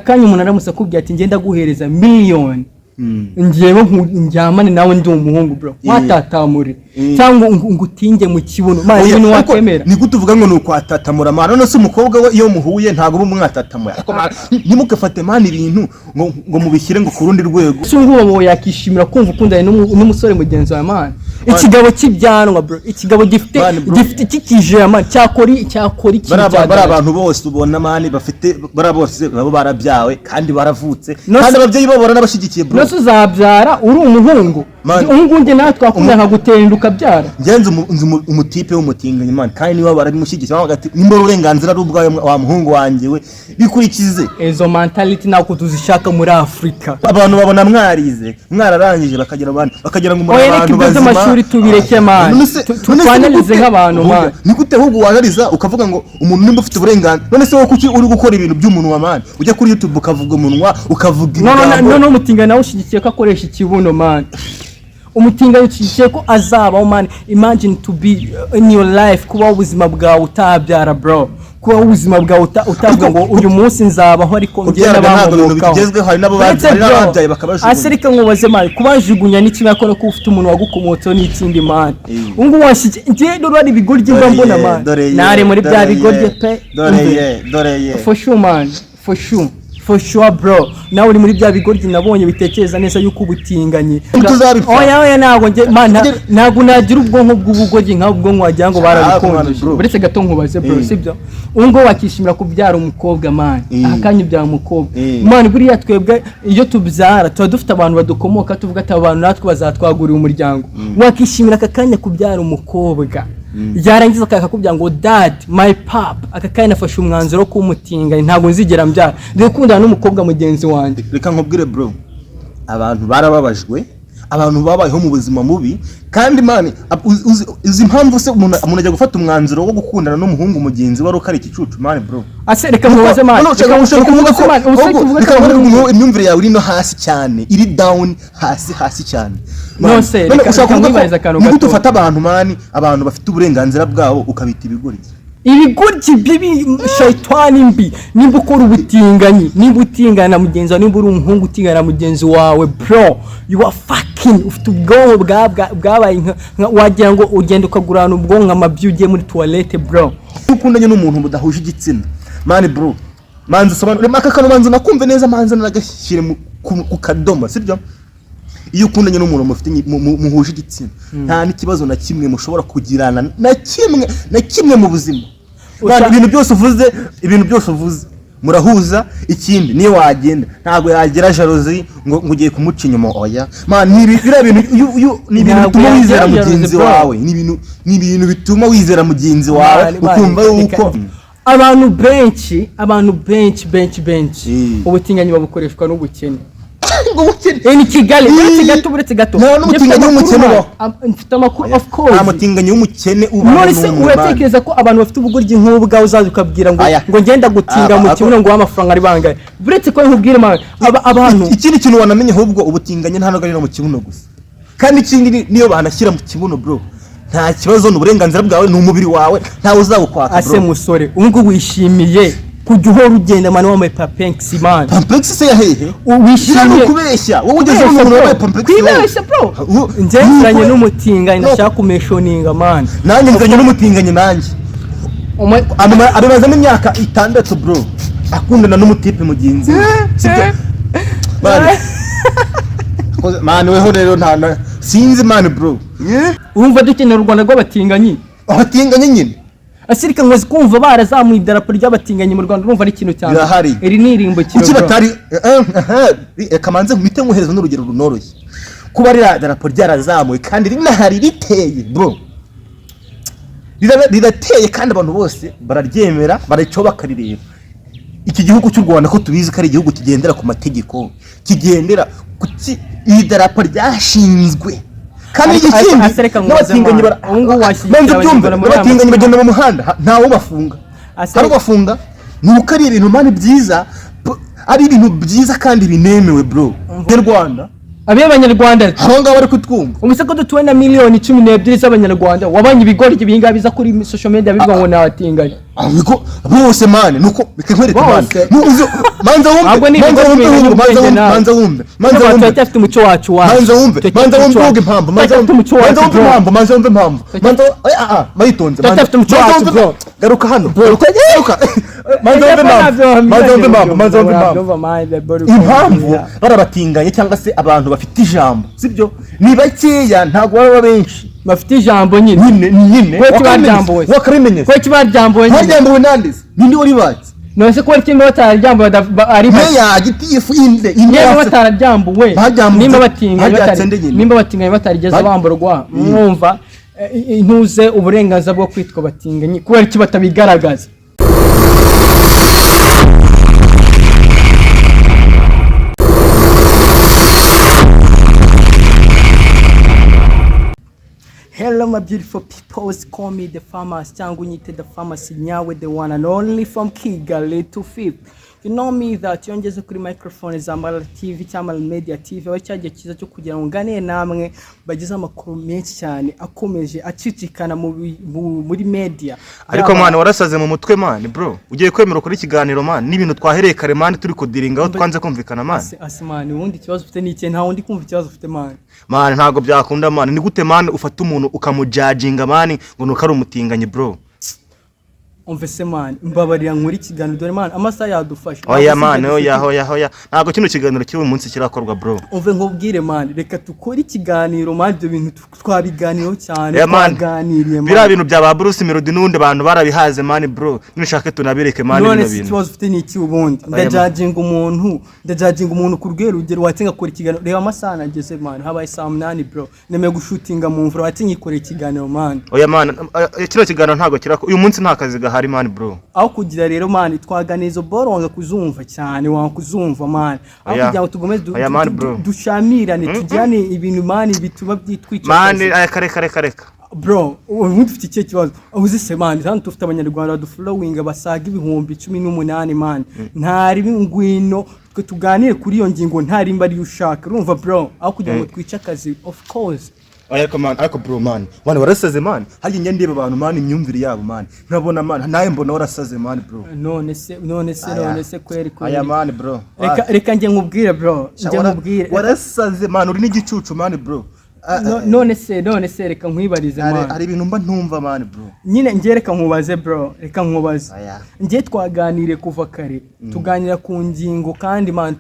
Kanya umuntu aramutse akubwiye ati: "Ngenda guhereza miliyoni, ngewe ndyamane nawe ndi umuhungu, bro, watatamure cyangwa ngo utinge mu kibuno," man, Oya, ibintu ariko wakemera? Ni gute uvuga ngo ni ukwatatamura, man? None se umukobwa we iyo muhuye ntabwo uba mwatatamuye? Ariko man, ntimugafate, man, ibintu ngo mubishyire ngo ku rundi rwego. Ese ngubu yakishimira kumva ukundanye n'umusore mugenzi wawe, man? Ikigabo cy'ibyanwa, bro, ikigabo gifite Man, bro. gifite kikijera, man, cyakora ikintu Bariya cya bariya danger. Abantu bose ubona, man, bafite bariya bose nabo barabyawe kandi baravutse No kandi ababyeyi babo baranabashyigikiye, bro. Nose uzabyara uri umuhungu? Man. Ubu ngubu njye nawe twakunda nkagutera inda ukabyara? Njye nzi umutipe w'umutinganyi, man, kandi niba barabimushyigikiye bavuga ati: "Nimba uburenganzira ari ubwawe wa muhungu wanjye we, bikurikize." Izo mentality ntabwo tuzishaka muri Afurika. Abantu babona mwarize, mwararangije, bakagira abantu bakagira ngo muri Oya, reka abantu ibyo bazima. by'amashuri tubireke, man. None none se Twanalize ni gute- nk'abantu, man. Ni gute ahubwo wanaliza ukavuga ngo umuntu nimba ufite uburenganzira? None se wowe kuki uri gukora ibintu by'umunwa, man? Ujya kuri YouTube ukavuga umunwa, ukavuga No, ibigambo. no, umutinganyi nawe ushyigikiye ko akoresha ikibuno, man? Umutinganyi ushyigikiye ko azabaho, man? Imagine to be in your life, kubaho ubuzima bwawe utabyara, bro, kubaho ubuzima bwawe utavuga ngo uyu munsi nzabaho ariko njye Kubyara ntabwo ibintu n'abankomokaho. bigezweho, hari n'abo Uretse hari bro, n'ababyaye bakabajugunya. Ase reka nkubaze, man, kubajugunya ni kimwe, ariko no kuba ufite umuntu wagukomotseho n'ikindi, man. Eh. Ubu ngubu washyigikiye njye rero hari ibigoryi mba Dore mbona, ye, man, dore ye, nari muri bya dore bigoryi ye, pe. Dore Umve. ye, dore ye. For sure, man, for sure, for sure, bro, nawe uri muri bya bigoryi nabonye bitekereza neza yuko ubutinganyi Tuzabipfa. Oya, oya, ntabwo njye, man, ntabwo nagira ubwonko bw'ubugoryi nka ubwonko wagira ngo Ah, barabikonjeje. bro. Uretse gato nkubaze, bro, sibyo? Ubu ngubu wakishimira kubyara umukobwa, man? Aka kanya ubyara umukobwa, man, buriya twebwe iyo tubyara tuba dufite abantu badukomoka, tuvuga ati: "Aba bantu natwe bazatwagurira umuryango." Wakishimira aka kanya kubyara umukobwa, yarangiza akakubwira ngo: "Dad, my pap, aka kanya nafashe umwanzuro wo kumutinga, ntabwo nzigera mbyara, ndi gukundana n'umukobwa mugenzi wanjye"? Reka nkubwire, bro, abantu barababajwe, abantu babayeho mu buzima bubi. Kandi man, uzi impamvu se umuntu ajya gufata umwanzuro wo gukundana n'umuhungu mugenzi we ari uko ari igicucu, man, bro? Ase reka nkubaze, man. None ushaka Reka ushaka kuvuga ko nkubaze, man, ubu se ahubwo tuvuge reka ko nkwereke abahungu- ukuntu imyumvire yawe iri no hasi cyane, iri down, hasi hasi cyane. Man, No se, none reka ushaka kuvuga ko nkwibarize akantu ni gute gato. ufata abantu, man, abantu bafite uburenganzira bwabo, ukabita ibigoryi? Ibigoryi bibi, shayitani mbi. Nimba ukora ubutinganyi, nimba utingana na mugenzi wawe, nimba uri umuhungu utingana na mugenzi wawe, bro, you are fucking, ufite ubwonko bwabaye wagira ngo ugenda ukagurana ubwonko amabyi ugiye muri toilette, bro. Iyo ukundanye n'umuntu mudahuje igitsina, man, bro, manza usobanure aka kantu, manza nakumve neza, manza nagashyire ku kadomo, sibyo? Iyo ukundanye n'umuntu mufite muhuje igitsina, nta n'ikibazo na kimwe mushobora kugirana, na kimwe na kimwe mu buzima. Man, ibintu byose uvuze, ibintu byose uvuze murahuza. Ikindi, niyo wagenda ntabwo yagira jalousie ngo ugiye kumuca inyuma. Oya, man, ni biriya bintu ni ibintu Ntabwo bituma wizera yagira mugenzi jalousie, bro. wawe, ni ibintu bituma wizera mugenzi wawe, Man, man, ukumva yuko abantu benshi, abantu benshi benshi benshi, ubutinganyi babukoreshwa n'ubukene. Ngo ubukene? Eh, ni Kigali. Uretse gato, uretse gato. Nta n'umutinganyi Mfite w'umukene amakuru, ubaho. Mfite amakuru, of course. Nta mutinganyi w'umukene ubaho None se n'umwe, man. uratekereza ko abantu bafite ubugoryi nk'ubu uzaza ukabwira ngo Aya. ngo ngenda gutinga mu kibuno ngo uhe amafaranga ari bangahe? Uretse ko nkubwire, man, aba abantu Ikindi kintu wanamenye ahubwo, ubutinganyi nta nubwo ari no mu kibuno gusa. Kandi ikindi niyo banashyira mu kibuno, bro, nta kibazo, ni uburenganzira bwawe, ni umubiri wawe, ntawe uzawukwaka, Ase bro. musore, ubu ngubu wishimiye kujya uhora ugenda, man, wambaye papenks, man? Pampex se ya hehe? Biriya ni Wishimiye ukubeshya. Wowe ugeze ubona umuntu wambaye pampex? Kwibeshya, bro. Njye nziranye n'umutinganyi, ndashaka kumeshoninga, man. Nanjye nziranye n'umutinganyi nanjye. Abimazemo imyaka 6, bro, akundana n'umutipe mugenzi we, sibyo, man? Man, weho rero nta sinzi, man, bro. Urumva dukenera u Rwanda rw'abatinganyi? Abatinganyi nyine. Asirika ngo kumva barazamuye idarapo ry'abatinganyi mu Rwanda, urumva ari ikintu cyane. Birahari. Iri ni irimbukiro, Kuki bro. batari reka manze mpite nkohereza n'urugero runoroshye. Kuba ririya darapo ryarazamuye kandi rinahari riteye, bro, rirateye kandi abantu bose bararyemera, baricaho bakarireba. Iki gihugu cy'u Rwanda ko tubizi ko ari igihugu kigendera ku mategeko, kigendera kuki iri darapo ryashinzwe? Kandi ikindi, Ase reka nkubaze, n'abatinganyi man. bara Ubu ngubu washyigikira Banza ubyumve, Abanyarwanda muri aya n'abatinganyi matora. bagenda mu muhanda, ntawe ubafunga. Hari ubafunga? Ni uko ari ibintu, man, byiza, ari ibintu byiza kandi binemewe, bro, mu Rwanda. Abe banyarwanda. Abo ngabo bari kutwumva. Ubuse ko dutuwe na miliyoni 12 z'abanyarwanda, wabanye ibigori ibingabi biza kuri social media bivuga ngo nabatinganye? Ariko bose, man, nuko reka nkwereke, man. Bose. Manza wumve. Ntabwo ni Manza ibigo wumve, bimenya ahubwo, manza ubwenge wumve, nawe. manza wumve, manza wumve. Turacyafite umuco wacu wacu. Manza wumve, Turacyafite manza wumve umuco uvuga wacu. impamvu, manza Turacyafite wumve, umuco manza wacu, wumve bro. impamvu, manza wumve impamvu, manza, ah, mayitonze, manza Turacyafite umuco manza wacu, wumve. bro. Garuka hano, garuka, garuka, manza wumve impamvu, manza wumve impamvu, manza wumve impamvu. Impamvu barabatinganye cyangwa se abantu bafite ijambo, sibyo, ni bakeya, ntabwo baba benshi. Bafite ijambo nyine. Nyine nyine. Kubera ko baryambuwe. Wakabimenyeza. Kubera ko baryambuwe nyine. Baryambuwe nandese? Ninde wari batse? None se kubera ko nimba batararyambuwe ari bake? Meya, gitifu, inde, inde? Niba batararyambuwe, nimba batinganye Baryatse nde nyine? Nimba batinganye batarigeze bamburwa, mwumva intuze uburenganzira bwo kwitwa batinganye, kubera iki batabigaragaza? Hello my beautiful peoples, call me the farmers cyangwa unyite the pharmacy nyawe, the one and only from Kigali to Fifth. You know me that iyo ngeze kuri microphone za Mara TV cyangwa Mara Media TV, aba cyagiye cyiza cyo kugira ngo nganire namwe bagize amakuru menshi cyane akomeje acicikana muri media. Ariko man, warasaze mu mutwe, man, bro. Ugiye kwemera ukora ikiganiro, man, n'ibintu twahereye kare, man, turi kudiringaho twanze kumvikana, man. Asimani, ubundi ikibazo ufite ni ikihe? Nta wundi kumva ikibazo ufite, man. Man, ntabwo byakunda, man. Ni gute, man, ufata umuntu ukamujajinga, man, ngo nuko ari umutinganyi, bro? Umve se, man, mbabarira nkuri ikiganiro, dore, man, amasaha yadufashe. Oya. Ntabwo Man, si ibyo oya. dufite. Oya, oya, ntabwo kino kiganiro cy'uyu munsi kirakorwa, bro. Umve nkubwire, man, reka tukore ikiganiro, man. Ibyo bintu twabiganiraho cyane. Yeah, man. Twaganiriye, man. Biriya bintu bya ba Bruce Melody n'ubundi abantu barabihaze, man, bro. Nishake tunabireke, man, None bino se bintu. ikibazo ufite ni iki ubundi? Oya, man. Ndajajinga umuntu, ndajajinga umuntu ku rwego rugero watsinga akora ikiganiro? Reba amasaha nageze, man, habaye saa 8, bro. Nemeye gushutinga mu mvura, watsinga ikorera ikiganiro, man. Oya, man, kino kiganiro ntabwo kirakorwa uyu munsi, nta kazi gahari, man, bro. Aho kugira rero, man, twaganira izo boro, wanga kuzumva cyane, wanga kuzumva, man. Aho Oya. kugira ngo tugomeze Oya, man, bro. dushamirane, tujyane ibintu, man, bituma byitwica Man, akazi. aya, kare kare kare. Bro, ubundi ufite ikihe kibazo? Uzi se, man, hano dufite abanyarwanda badufollowinga basaga 18,000, man. Ntari ngwino twe tuganire kuri iyo ngingo, ntari mba ariyo ushaka, urumva, bro? Aho kugira ngo twice akazi, of course. Oya, ariko man, ariko bro, man, man, warasaze, man. Harya njya ndeba abantu, man, imyumvire yabo, man, nkabona, man, nawe mbona warasaze, man, bro. None se, none se? Aya. None se kweri kweri? Aya, man, bro. Reka njye nkubwire, bro, njye nkubwire. Warasaze, man, uri n'igicucu, man, bro. None se reka nkwibarize, man. Hari ibintu mba ntumva, man, bro. Nyine njye reka nkubaze, bro, reka nkubaze. Aya. Njye twaganiriye kuva kare, tuganira ku ngingo kandi, man,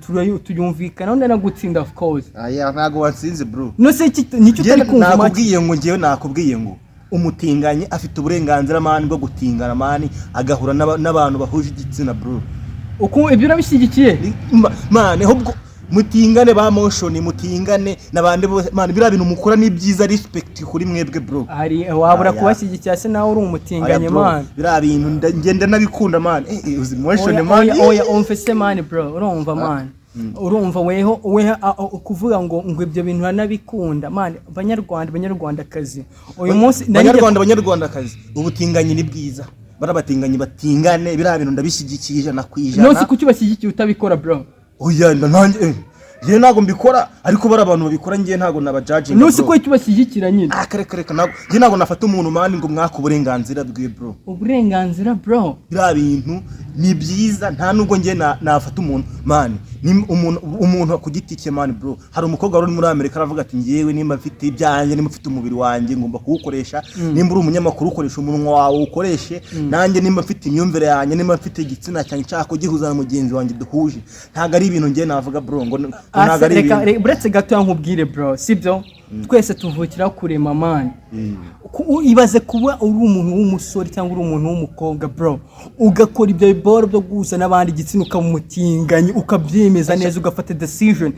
tuyumvikana none nagutsinda, of course. Aya, ntabwo watsinze, bro. None se nicyo Njyewe utari kumva, man? nakubwiye ngo, njyewe nakubwiye ngo umutinganyi afite uburenganzira, man, bwo gutingana, man, agahura n'abantu bahuje igitsina, bro. Uku ibyo urabishyigikiye? Man, ahubwo mutingane ba motion, mutingane n'abandi bose, man. Biriya bintu mukora ni byiza, respect kuri mwebwe, bro. Hari wabura Aya. kubashyigikira se nawe uri Aya, umutinganyi, bro, man? Biriya bintu ngenda nabikunda, man. Uzi motion, Oya, man. oya, oya, umve se, man, bro, urumva, man, urumva weho weho kuvuga ngo ibyo bintu uranabikunda, man. Banyarwanda, banyarwandakazi, uyu munsi Banyarwanda, banyarwandakazi, ubutinganyi ni bwiza. Barabatinganyi batingane, biriya bintu ndabishyigikiye 100%. Nonse kuki ubashyigikiye utabikora, bro? Oya, nanjye njyewe ntabwo mbikora, ariko bari abantu babikora, njyewe ntabwo nabajajinga. Nonse kuki ubashyigikira nyine? Ah, kare kare, ntabwo njye ntabwo nafata umuntu, man, ngo mwaka uburenganzira bwe, bro. Uburenganzira, bro. Biriya bintu ni byiza, nta nubwo njye nafata umuntu, man, ni umuntu ku giti cye, man, bro. Hari umukobwa wari uri muri Amerika, aravuga ati: "Njyewe nimba mfite ibyanjye, nimba mfite umubiri wanjye, ngomba kuwukoresha. Nimba uri umunyamakuru, ukoresha umunwa wawe ukoreshe. Nanjye nimba mfite imyumvire yanjye, nimba mfite igitsina cyanjye nshaka kugihuza na mugenzi wanjye duhuje." Ntabwo ari ibintu njye navuga, bro, ngo ntabwo ari Reka ibintu. Uretse gatoya nkubwire, bro, sibyo? Twese tuvukira kurema, man. Ibaze kuba uri umuntu w'umusore cyangwa uri umuntu w'umukobwa, bro, ugakora ibyo biboro byo guhuza n'abandi igitsina, ukaba umutinganyi, ukabyemeza neza, ugafata decision.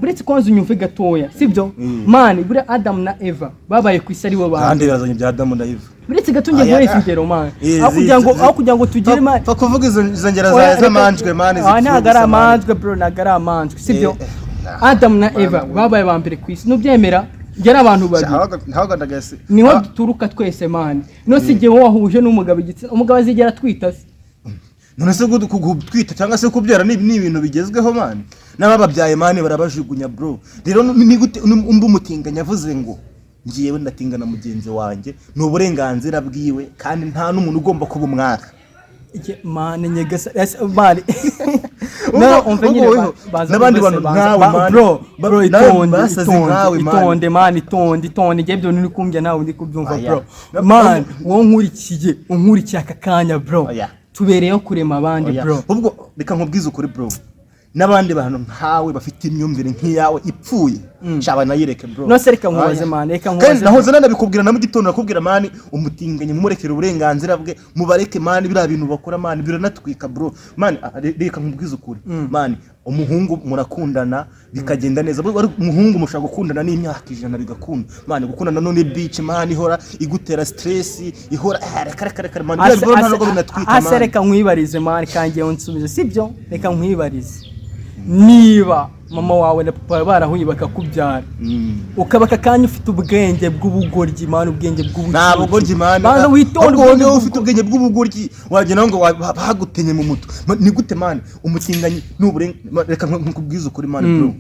Uretse kwanza unyumve gatoya, sibyo, man? Buriya Adam na Eva babaye ku isi ari bo bantu. Kandi bazanye ibya Adamu na Eva. Uretse gato njye Aya, guhereza ah. ingero, man, aho kugira ngo tugire, man. Pfa kuvuga izo ngero Oya, zawe z'amanjwe, man. Ah, Zipfuye ntabwo ari ubusa, man. amanjwe, bro, ntabwo ari amanjwe, sibyo? Eh, Adam na Eva babaye ba mbere ku isi, nubyemera njye ari abantu babiri. Ntabwo ndagase. Niho duturuka twese, man. No si igihe wowe wahuje n'umugabo igitsina, umugabo azigera atwita se? None se gutwita cyangwa se kubyara ni ibintu bigezweho, man? N'abababyaye, man, barabajugunya, bro. Rero ni gute umva umutinganyi avuze ngo ngiyewe ndatingana mugenzi wanjye, ni uburenganzira bwiwe, kandi nta n'umuntu ugomba kuba umwaka. Man, nyegasa ese, man, no, umve nyine. Ubwo Baza n'abandi umve se, bantu banza- nkawe, man. Bro, bro, nawe itonde, basaze itonde, nkawe, man. itonde, man, itonde, itonde. Njye ibyo nturi kumbwira nawe ndi kubyumva. Oya. Bro, man, wowe nkurikiye, unkurikiye aka kanya, bro, Oya. tubereyeho kurema abandi. Oya. Bro. Ubwo reka nkubwize ukuri, bro, n'abandi bantu nkawe bafite imyumvire nk'iyawe ipfuye, shaba nayireke, bro. No se, reka nkubaze, Oya. man, reka Kandi nkubaze. nahoze nanabikubwira na mu gitondo, nakubwira, man, umutinganyi mumurekere uburenganzira bwe, mubareke, man. Biriya bintu bakora, man, biranatwika, bro. Man, reka nkubwize ukuri, man, umuhungu murakundana bikagenda neza. Bro, ari umuhungu mushobora gukundana n'imyaka 100 bigakunda, man. Gukundana none bitch, man, ihora igutera stress, ihora reka, reka, reka, man, biriya bro, nta nubwo binatwika. Ase, Man, reka nkwibarize, man, kangiye unsubize, sibyo? Reka nkwibarize, niba mama wawe na papa wawe barahuye bakakubyara, ukaba aka kanya ufite ubwenge bw'ubugoryi, man, ubwenge bw'ubucucu. Nta bugoryi, man. Banza witonde. Ahubwo Ubwenge wowe ufite ubwenge bw'ubugoryi, wagira ngo bagutenye mu mutwe. Ni gute, man, umutinganyi reka nkubwize ukuri, man, bro,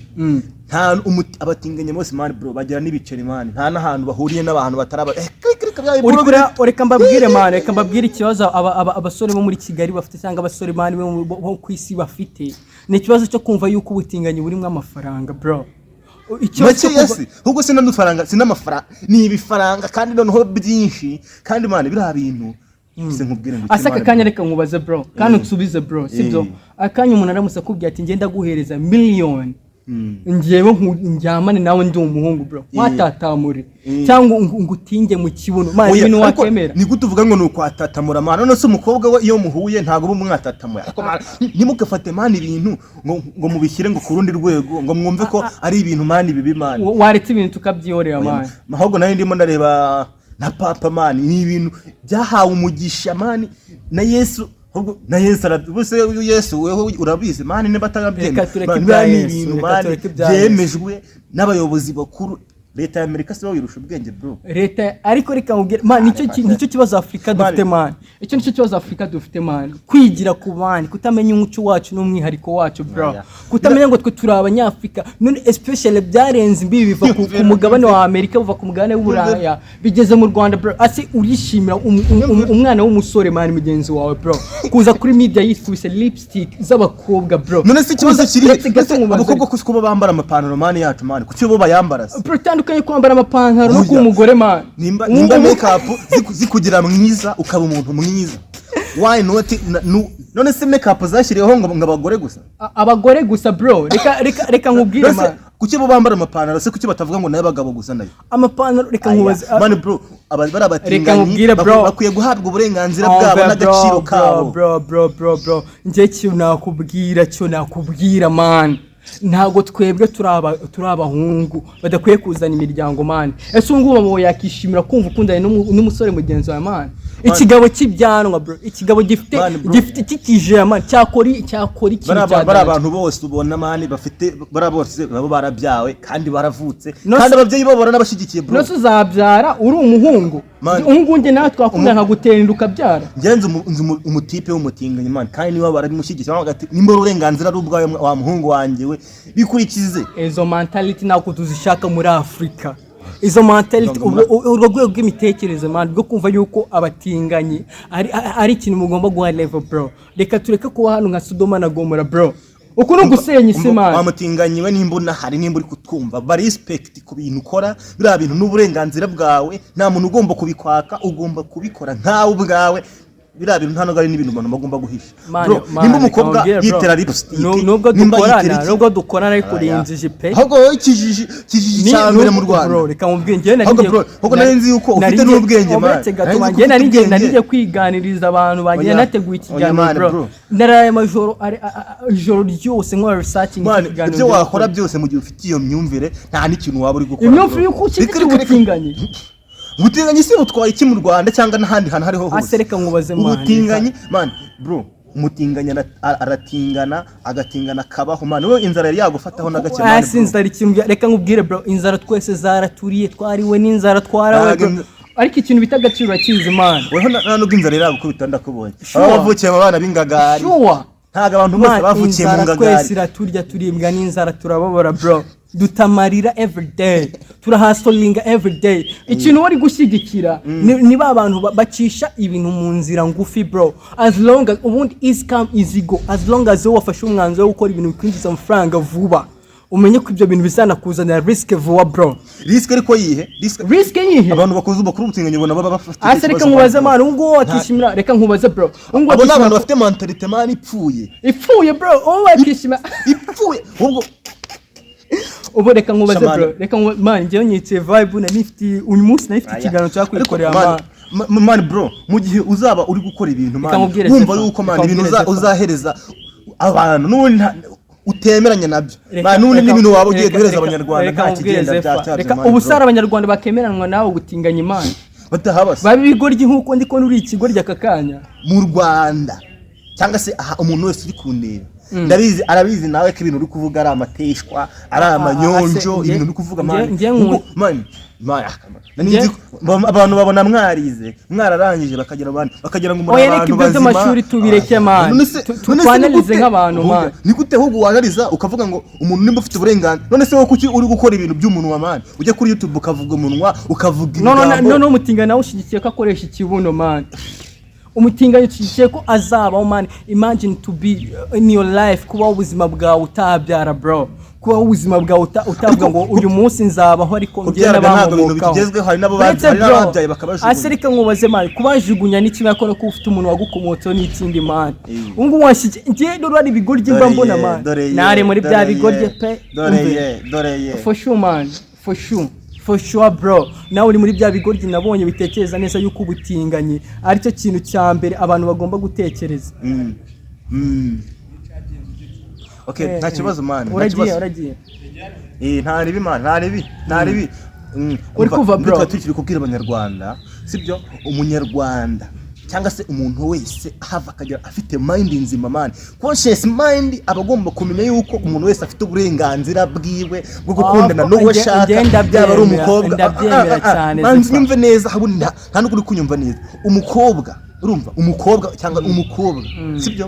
nta abatinganyi bose, man, bro, bagira n'ibiceri, man, nta n'ahantu bahuriye n'abantu bataraba krik, krik, bya Uri bro, reka mbabwire, man, reka mbabwire ikibazo abasore bo muri Kigali bafite, cyangwa abasore, man, bo ku isi bafite. Ni ikibazo cyo kumva yuko ubutinganyi burimo amafaranga, bro. Ikibazo cyo Make kumva yesi, ahubwo si n'udufaranga, si n'amafaranga, ni ibifaranga, kandi noneho byinshi. Kandi, man, biriya bintu se nkubwire ngo iki, Ase, aka man, kanya, bro. reka nkubaze, bro, kandi unsubize, bro, sibyo? Akanya umuntu aramutse akubwiye ati ngenda guhereza miliyoni, ngewe ndyamane nawe ndi umuhungu, bro, watatamure cyangwa ngo utinge mu kibuno, man, Oya, ibintu ariko wakemera? Ni gute uvuga ngo ni ukwatatamura, man? None se umukobwa we iyo muhuye ntabwo uba mwatatamuye? Ariko man, ntimugafate, man, ibintu ngo mubishyire ngo ku rundi rwego, ngo mwumve ko ari ibintu, man, bibi, man. Waretse ibintu tukabyihorera, man. Ahubwo nari ndimo ndareba na papa, man, ni ibintu byahawe umugisha, man, na Yesu. Ahubwo na Yesu bose, Yesu wewe urabizi, man, niba atarabyemera. Reka tureke Man, ibya biriya ni Yesu, ibintu, reka man, tureke ibya Yesu. byemejwe n'abayobozi bakuru. Leta ya Amerika si wirusha ubwenge, bro? Leta, ariko reka nkubwire, man, nicyo kibazo Afurika dufite, man. Icyo nicyo kibazo Afurika dufite, man, kwigira ku bandi, kutamenya umuco wacu n'umwihariko wacu, bro. Oya. Kutamenya ngo twe turi Abanyafurika. None especially byarenze imbibi, biva ku mugabane wa Amerika, buva ku mugabane w'Uburaya, bigeze mu Rwanda, bro. Ase urishimira umwana w'umusore, man, mugenzi wawe, bro, kuza kuri media yikubise lipstick z'abakobwa, bro? None se ikibazo kiri Uretse gato ese nkubaze. Abakobwa kuko bo bambara amapantaro, man, yacu, man, kuki bo bayambara se? Bro, itandukanye kwambara amapantaro no Oya. kuba umugore, man. Nimba makeup zikugira mwiza, ukaba umuntu mwiza, why not? None se makeup zashyiriweho ngo abagore gusa? Abagore gusa, bro, reka nkubwire, None se man. kuki bo bambara amapantaro se? Kuki batavuga ngo nayo abagabo gusa nayo? Amapantaro, reka nkubaze. Man, bro, aba bari Reka abatinganyi nkubwire, bro. bakwiye guhabwa uburenganzira Oh, bwabo bro, n'agaciro bro, kabo. Bro, bro, bro, bro, njye ikintu nakubwira, cyo nakubwira, man, ntabwo twebwe turi abahungu badakwiye kuzana imiryango, man. Ese ubu ngubu mama yakishimira kumva ukundanye n'umusore mugenzi wawe, man? Ikigabo cy'ibyanwa, bro, ikigabo gifite Man, bro. gifite kikijera, man, cyakora ikintu Bari cya bari danger. abantu bose ubona, man, bafite bari bose nabo barabyawe kandi baravutse, No kandi se- ababyeyi babo baranabashyigikiye, bro. Nose uzabyara uri umuhungu? Man. Ubu ngubu njye nawe twakundana nkagutera inda ukabyara? Njye nzi umutipe w'umutinganyi, man, kandi niba barabimushyigikiye bavuga ati nimba ari uburenganzira ari ubwawe wa muhungu wanjye we, bikurikize. Izo mentality ntabwo tuzishaka muri Afurika, izo mentality. Ntabwo Urwo rwego rw'imitekerereze, man, rwo kumva yuko abatinganyi ari ikintu mugomba guha level, bro. Reka tureke kuba hano nka Sodoma na Gomora, bro. Uku ni ugusenya isi, Wa man. mutinganyi we, nimba unahari, nimba uri kutwumva, ba respect ku bintu ukora. Biriya bintu n'uburenganzira bwawe, nta muntu ugomba kubikwaka, ugomba kubikora nkawe ubwawe. Biriya bintu nta nubwo ari n'ibintu umuntu bagomba guhisha. Man, Bro, man, nimba umukobwa reka nkubwire, bro. yitera lipstick, Nubwo nimba dukorana, yitera iki- nubwo dukorana, ariko Aya. urinjije pe. Ahubwo wowe kijiji cya mbere mu Rwanda. Bro, reka nkubwire, njyewe nari Ahubwo ngiye bro, ahubwo nari nzi yuko ufite n'ubwenge, man. Uretse gato, Nari nzi man, ko njyewe ufite nari ubwenge. ngiye kwiganiriza abantu banjye. Oya. Nateguye Oya, ikiganiro, man, bro. bro. Naraye amajoro ijoro ryose nkora researching Man, ikiganiro ibyo ngiye wakora gukora. byose, mu gihe ufite iyo myumvire, nta n'ikintu waba uri gukora, Imyumvire bro. y'uko ushyigikiye Reka, reka, reka. ubutinganyi? Ubutinganyi si butwaye iki mu Rwanda cyangwa n'ahandi hantu hariho hose? Ase, reka nkubaze, man. Ubutinganyi, man, bro, umutinganyi aratingana, agatingana akabaho, man. Wowe inzara yari yagufataho na gake, man, Hasi bro? inzara ikintu reka nkubwire, bro, inzara twese zaraturiye, twariwe n'inzara, twarawe, Ntabwo bro. Ariko ikintu bita agaciro urakizi, man. Weho nta nubwo inzara iragukubita, ndakubonye. Sure. Aho wavukiye mu bana b'ingagari. Sure. Ntabwo abantu bose Man, bavukiye mu inzara ngagari. Twese iraturya, turibwa n'inzara, turababara bro, dutamarira everyday, turahustlinga everyday. Ikintu wari gushyigikira ni ba bantu bacisha ibintu mu nzira ngufi bro. As long as ubundi easy come, easy go, as long as wowe wafashe umwanzuro wo gukora ibintu bikwinjiza amafaranga vuba, umenye ko ibyo bintu bizanakuzanira risk vuba bro. Risk ariko yihe risk? Risk yihe? Abantu bakoze bakora ubutinganyi ubona baba bafite Ase reka ikibazo. nkubaze man, ubu ngubu wakishimira, reka nkubaze bro, ubu ngubu Abo ni wakishimira abantu bafite mentalité man ipfuye. Ipfuye bro, ubu wakishimira Ipfuye ahubwo. Ubu reka nkubaze Shamani. bro, reka nkubaze man, njyewe nyiciye vibe, nari nifite uyu munsi, nari nifite ikiganiro cyo kwikorera man. Man bro, mu gihe uzaba uri gukora ibintu man, Reka nkubwire wumva Zefa, yuko man reka ibintu nkubwire Zefa. uzahereza abantu n'ubundi utemeranya nabyo Reka- man, n'ubundi n'ibintu waba ugiye guhereza abanyarwanda reka nta nkubwire kigenda Zefa, byacyabyo. reka Man, ubu bro. sara abanyarwanda bakemeranwa nawe gutinganya Imana Batahabase. babe ibigoryi nk'uko ndi kubona uri ikigoryi aka kanya. Mu Rwanda cyangwa se aha, umuntu wese uri kundeba ndabizi, arabizi nawe ko ibintu uri kuvuga ari amateshwa, ari amanyonjo. Ase, Ibintu uri kuvuga man, nge man man, nari nzi ko abantu babona mwarize, mwararangije, bakagira abandi bakagira ngo muri Oya, reka abantu ibyo bazima. by'amashuri tubireke, man. None se none se Twanalize ni gute nk'abantu, man. Ni gute ahubwo wanaliza ukavuga ngo umuntu nimba ufite uburenganzira? None se wowe kuki uri gukora ibintu by'umunwa man? Ujya kuri YouTube ukavuga umunwa, ukavuga No, no, ibigambo. No, no, umutinganyi nawe ushyigikiye ko akoresha ikibuno man? Umutinganyi ushyigikiye ko azabaho man? Imagine to be in your life, kubaho ubuzima bwawe utabyara bro, kubaho ubuzima bwawe utavuga ngo uyu munsi nzabaho ariko njye Kubyara ntabwo ibintu n'abankomokaho. bigezweho, hari n'abo Uretse hari bro, n'ababyaye bakabajugunya. Ase reka nkubaze man, kubajugunya ni kimwe, ariko no kuba ufite umuntu wagukomotseho n'ikindi man. Eh. Ubu ngubu washyigikiye, njye dore hari ibigoryi mba mbona man, nare muri bya bigoryi pe. Dore Umve. ye, dore ye. For sure man, for sure, for sure bro, nawe uri muri bya bigoryi nabonye bitekereza neza yuko ubutinganyi aricyo kintu cya mbere abantu bagomba gutekereza. Okay, nta kibazo man, nta Uragiye? kibazo. Uragiye? Eh, nta ribi man, nta ribi, nta ribi. Uri Umva, kuva, nibyo bro. tuba tukiri kubwira abanyarwanda, sibyo? Umunyarwanda cyangwa se umuntu wese ahava akagera afite mind nzima man, conscious mind, aba agomba kumenya yuko umuntu wese afite uburenganzira bwiwe bwo gukundana Ah, n'uwo ashaka, nge yaba ari ndabyemera, umukobwa. ndabyemera cyane, Manzi, Zefa. nyumve neza, habuni nta nubwo uri kunyumva neza. Umukobwa, urumva, umukobwa cyangwa umukobwa, sibyo,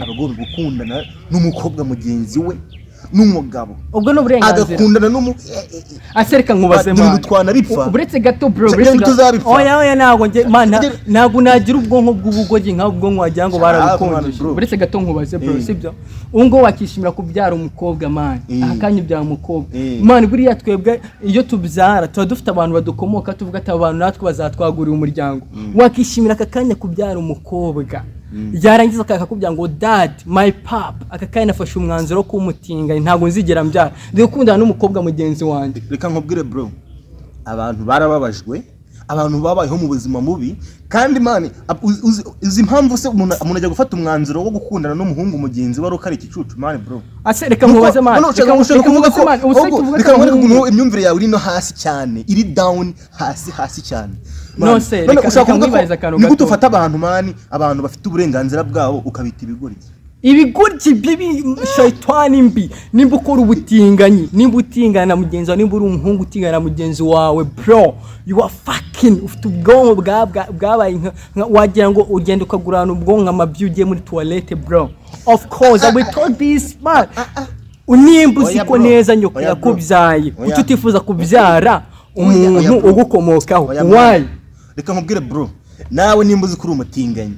aba agomba gukundana n'umukobwa mugenzi we, n'umugabo Ubwo ni uburenganzira. agakundana n'umu Ase reka nkubaze Ibintu man. twanabipfa. Uretse gato bro, Ibintu uretse gato. tuzabipfa. Oya, oya, ntabwo nge man, Ibyo- ntabwo nagira ubwonko bw'ubugoryi nka ubwonko wagira ngo barabukonjeje. Bro. Uretse gato nkubaze bro, Eh. sibyo? Ubu ngubu wakishimira kubyara umukobwa man? Eh. Aka kanya ubyara umukobwa Eh. man, buriya twebwe iyo tubyara tuba dufite abantu badukomoka, tuvuga ati aba bantu natwe bazatwagurira umuryango. Wakishimira aka kanya kubyara umukobwa, yarangiza akakubwira ngo "Dad, my pap, aka kanya nafashe umwanzuro wo kumutinga, ntabwo nzigera mbyara, ndi gukundana n'umukobwa mugenzi wanjye"? Reka nkubwire bro, abantu barababajwe, abantu babayeho mu buzima bubi. Kandi man, uzi impamvu se umuntu ajya gufata umwanzuro wo gukundana n'umuhungu mugenzi we ari uko ari igicucu man, bro? Ase reka nkubaze man, None ushaka reka ushaka reka kuvuga nkubaze ko man, ubu se ahubwo tuvuge reka ko nkwereke abahungu- ukuntu imyumvire yawe iri no hasi cyane, iri down, hasi hasi cyane. Man, No se, none reka ushaka kuvuga ko nkwibarize akantu ni gute gato. ufata abantu man, abantu bafite uburenganzira bwabo, ukabita ibigoryi? Ibigoryi bibi, shayitani mbi. Nimba ukora ubutinganyi, nimba utingana na mugenzi wawe, nimba uri umuhungu utingana na mugenzi wawe bro, you are fucking, ufite ubwonko bwabaye wagira ngo ugenda ukagurana ubwonko amabyi ugiye muri toilette bro. Of course I will talk this man, nimba uzi Oya, ko bro. neza nyoko Oya, bro. yakubyaye, Oya. kuki utifuza kubyara Oya, oya, umuntu bro. ugukomokaho? Oya, bro. Why? Reka nkubwire bro, nawe nimba uzi ko uri umutinganyi,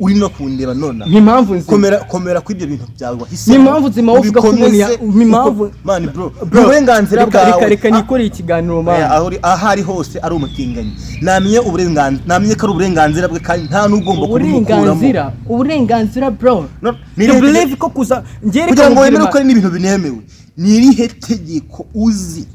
uri no kundeba nonaha, Ni impamvu nzima. Komera, komera kuri ibyo bintu byawe wahisemo. Ni impamvu nzima uvuga ko umuntu Ubikomeze, ni impamvu man bro, Bro, ni uburenganzira reka bwawe. reka nikoreye ikiganiro man. Aho aho ari hose ari umutinganyi, namenye uburenganzira, namenye ko ari uburenganzira bwe kandi nta n'ugomba kubimukuramo. Uburenganzira, uburenganzira bro. No, ni You irihe believe ko kuza njye, reka kugira ngo nkubwire wemere man. ko ari n'ibintu binemewe, ni irihe tegeko uzi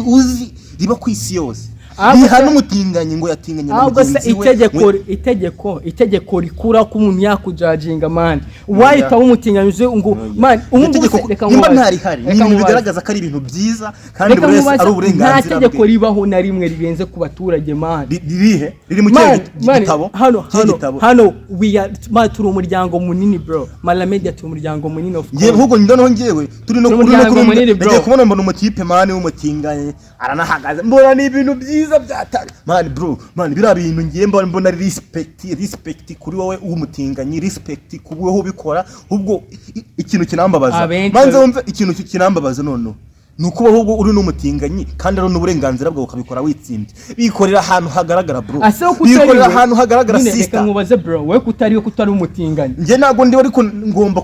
uzi riba ku isi yose Ahubwo rihana umutinganyi ngo yatinganye na ahubwo se mugenzi we? Itegeko, itegeko rikura ko umuntu yakujudginga man, wahita wumutinganya uze ngo man, ubu ngubu Itegeko se reka nimba nkubaze. ntarihari ni Reka ibintu nkubaze. bigaragaza ko ari ibintu byiza kandi Reka buri wese nkubaze, ari nta uburenganzira tegeko bwe. ribaho na rimwe rirenze ku baturage man. Ririhe? Riri mu kihe Man, man, gitabo? hano Kihe hano gitabo? Hano we are man, turi umuryango munini bro, Malamedia turi umuryango munini of Ngewe course. ahubwo noneho ngewe turi no Turi kuri no umuryango kuri munini, bro. nagiye kubona mbona umutipe man w'umutinganyi aranahagaze, mbona ni ibintu byiza. byiza byatari. Man bro, man, biriya bintu ngiye mbona ari respect kuri wowe w'umutinganyi, respect ku wowe ubikora. Ubwo ikintu kinambabaza, manze wumve, ikintu kinambabaza noneho ni ukuba ahubwo uri n'umutinganyi kandi ari n'uburenganzira bwawe, ukabikora witsindye, bikorera ahantu hagaragara, bro. Ase wo kutari Bikorera we ahantu hagaragara, nyine, reka sister. nkubaze, bro, wowe kutari we, kutari umutinganyi? Njye ntabwo ndiwe, ariko ngomba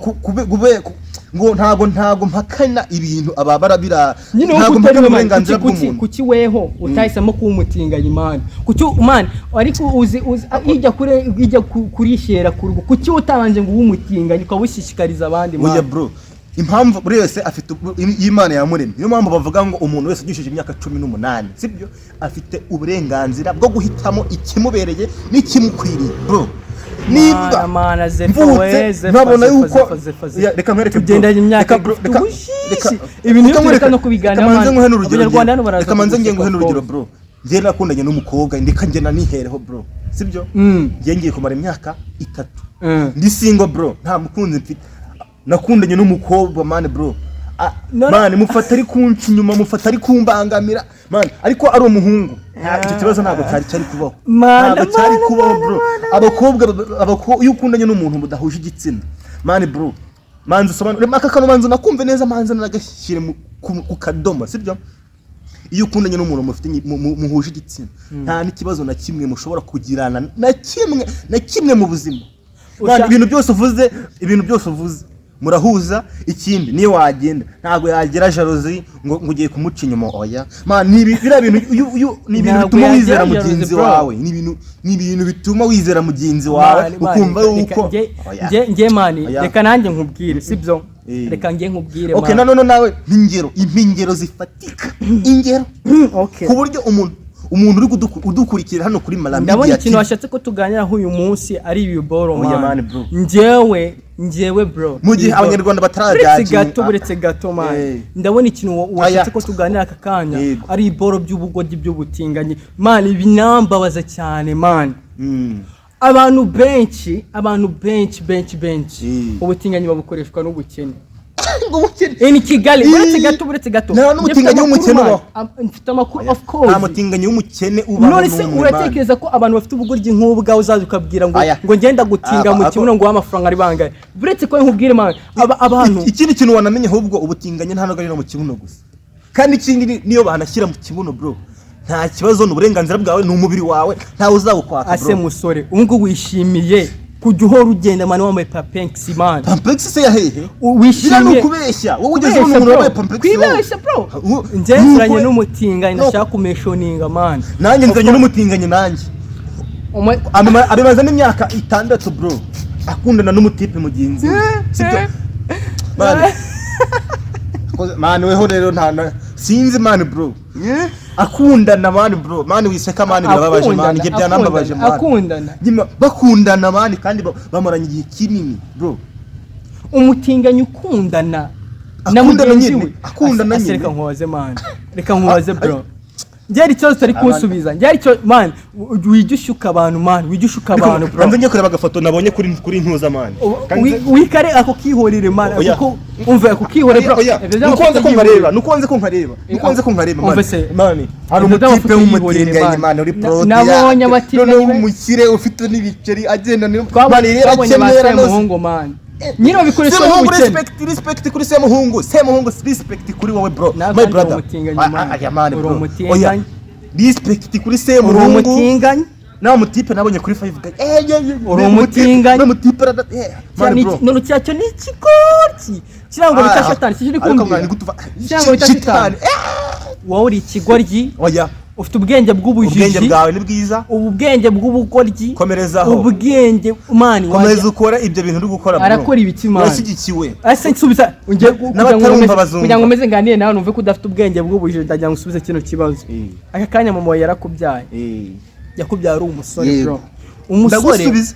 ngo ntago mpakana ibintu ababara bira Nyine wowe ntago kutari mpakana we, man, uburenganzira kuki bw'umuntu. Kuki weho utahisemo kuba umutinganyi, man? Kuki, man, ariko uzi ijya kure, ijya kurishera ku rugo, kuki utabanje ngo ube umutinganyi ukawushishikariza abandi, Oya man? bro, impamvu buri wese afite Imana yamuremye, niyo mpamvu bavuga ngo umuntu wese ugishije imyaka 18, sibyo, afite uburenganzira bwo guhitamo ikimubereye n'ikimukwiriye, bro. Niba Mana, mana, Zefa, mvutse we, Zefa, nkabona Zefa, yuko Zefa, Zefa, Zefa. Ya, reka nkwereke, bro. Tugendanye imyaka Reka, bro, ifite reka ubushishi. reka Ibintu reka iyo tureka nkwereke. no kubiganiraho, Reka manze man. nguhe n'urugero. Abanyarwanda hano baraza Reka manze ngiye nguhe kuguseka, n'urugero, of bro. Njye nakundanye n'umukobwa, ndeka njye nanihereho, bro, sibyo? Njye ngiye kumara imyaka 3 ndi single, bro, nta mukunzi mfite. Nakundanye n'umukobwa, man, bro. No, no. Man, mufata ari kunca inyuma, mufata ari kumbangamira, man, ariko ari umuhungu icyo kibazo ntabwo cyari kubaho. Mana, Ntabwo cyari mana, kubaho, mana, bro. mana. Abakobwa, iyo ukundanye n'umuntu mudahuje igitsina, man, bro, manza usobanure aka kantu, manza nakumve neza, manza nagashyire ku kadomo, sibyo? Iyo ukundanye n'umuntu mufite muhuje igitsina, nta n'ikibazo na kimwe mushobora kugirana, na kimwe na kimwe mu buzima. Man, ibintu byose uvuze murahuza. Ikindi, niyo wagenda ntabwo yagira jalousie ngo ugiye kumuca inyuma. Oya man, ni biriya bintu ni ibintu Ntabwo bituma yagira wizera jalousie, mugenzi bro. wawe, ni ibintu bituma wizera mugenzi wawe, Man, man, ukumva reka yuko Oya. nge man, Oya. reka nanjye nkubwire, sibyo? Eh. Reka nge nkubwire, Okay. man. Nanone nawe ingero, impingero zifatika, ingero ku buryo umuntu uri udukurikira hano kuri Mara Ndabona Media ikintu TV. washatse ko tuganiraho uyu munsi ari ibiboro, Oya, man. man, bro. Njyewe bro, Mu gihe ibiboro. Abanyarwanda Buretse batarajyaje gato, buretse gato, man. Eh. Ndabona ikintu washatse Aya. ko tuganira aka kanya Yego. ari iboro by'ubugoryi by'ubutinganyi, man. Binambabaza cyane, man. Abantu benshi benshi benshi, ubutinganyi babukoreshwa n'ubukene. Ngo ubukene? In Kigali, buretse gato, buretse gato. Nta n'umutinganyi Mfite amakuru, w'umukene man. ubaho. Mfite amakuru, of course. Nta mutinganyi w'umukene ubaho None se n'umwe, man. uratekereza ko abantu bafite ubugoryi nk'ubwawe uzaza ukabwira ngo Aya. ngo ngenda gutinga mu kibuno ngo uhe amafaranga ari bangahe? Buretse ko nkubwire, man, aba abantu Ikindi kintu wanamenye ahubwo, ubutinganyi nta nubwo ari no mu kibuno gusa. Kandi ikindi niyo banashyira mu kibuno, bro, nta kibazo, ni uburenganzira bwawe, ni umubiri wawe, ntawe uzawukwaka, Ase bro. musore, ubu ngubu wishimiye kujya uhora ugenda, man, wambaye papenkisi, man? Pampex se ya hehe? Biriya ni Wishimiye ukubeshya. Wowe ugeze ubona umuntu wambaye Pampex wowe? Kwibeshya, bro. Njye nziranye n'umutinganyi, ndashaka kumeshoninga, man. Nanjye nziranye n'umutinganyi nanjye. Abimazemo imyaka 6, bro, akundana n'umutipe mugenzi we, sibyo, man? Man, weho rero nta sinzi, man, bro, akundana, man, bro, man, wiseka, man, birababaje, man, njye byanambabaje, man. Akundana. Nyuma bakundana, man, kandi bamaranye igihe kinini, bro. Umutinganyi ukundana na Akundana mugenzi nyine, we. akundana Ase nyine. Reka nkubaze, man, reka nkubaze, bro. Njye hari ikibazo utari kunsubiza. Njye hari icyo, man, wijya ushuka abantu, man, wijya ushuka abantu, bro. Kanze njye kureba agafoto nabonye kuri ntuza, man. Wikare ako kihorere, man. Oya. Kuko umva, ako kihorere, bro. Oya, Ibyo nuko wanze ko by'amafoto nkareba, nuko wanze ko nkareba, nuko wanze ko nkareba, man. Umva se. Man, hari Ibyo umutipe by'amafoto yihorere, w'umutinganyi, man. man, uri prote. Nabonye abatinganyi Noneho umukire ufite n'ibiceri agenda niyo, man, rero Twabonye ba akenera no Semuhungu, man, nyine babikoresha Semuhungu, n'ubukene. respect, respect kuri Semuhungu. Semuhungu, respect kuri wowe, bro. Nawe My kandi uri brother. umutinganyi, Ah, man. ah, aya, man, Uri bro. umutinganyi. Oya, respect kuri Uri Semuhungu. umutinganyi. Na mutipe nabonye kuri Five Guys, eh, yeah, yeah, Uri umutinganyi. na mutipe man, bro. None cyacyo ni ikigoryi kirango bita shatani, sicyo uri Ariko kumbwira? mwana, gutuva Kirango bita shitani. shitani. Wowe uri ikigoryi. Oya. Ufite ubwenge Ubwenge bw'ubujiji. bwawe ni bwiza. Ubu bwenge bw'ubugoryi. Komerezaho. Ubwenge, man, Komeza wajya ukora ibyo bintu uri gukora, bro. Arakora ibiki, man? Urashyigikiwe. Ese nsubiza ngiye kugira ngo N'abatarumva bazumva. kugira ngo umeze nganire nawe numve ko udafite ubwenge bw'ubujiji, ndagira ngo usubize kino kibazo. Aka kanya mama wawe yarakubyaye, yakubyaye ari umusore, Yego. bro, umusore. Ndagusubiza.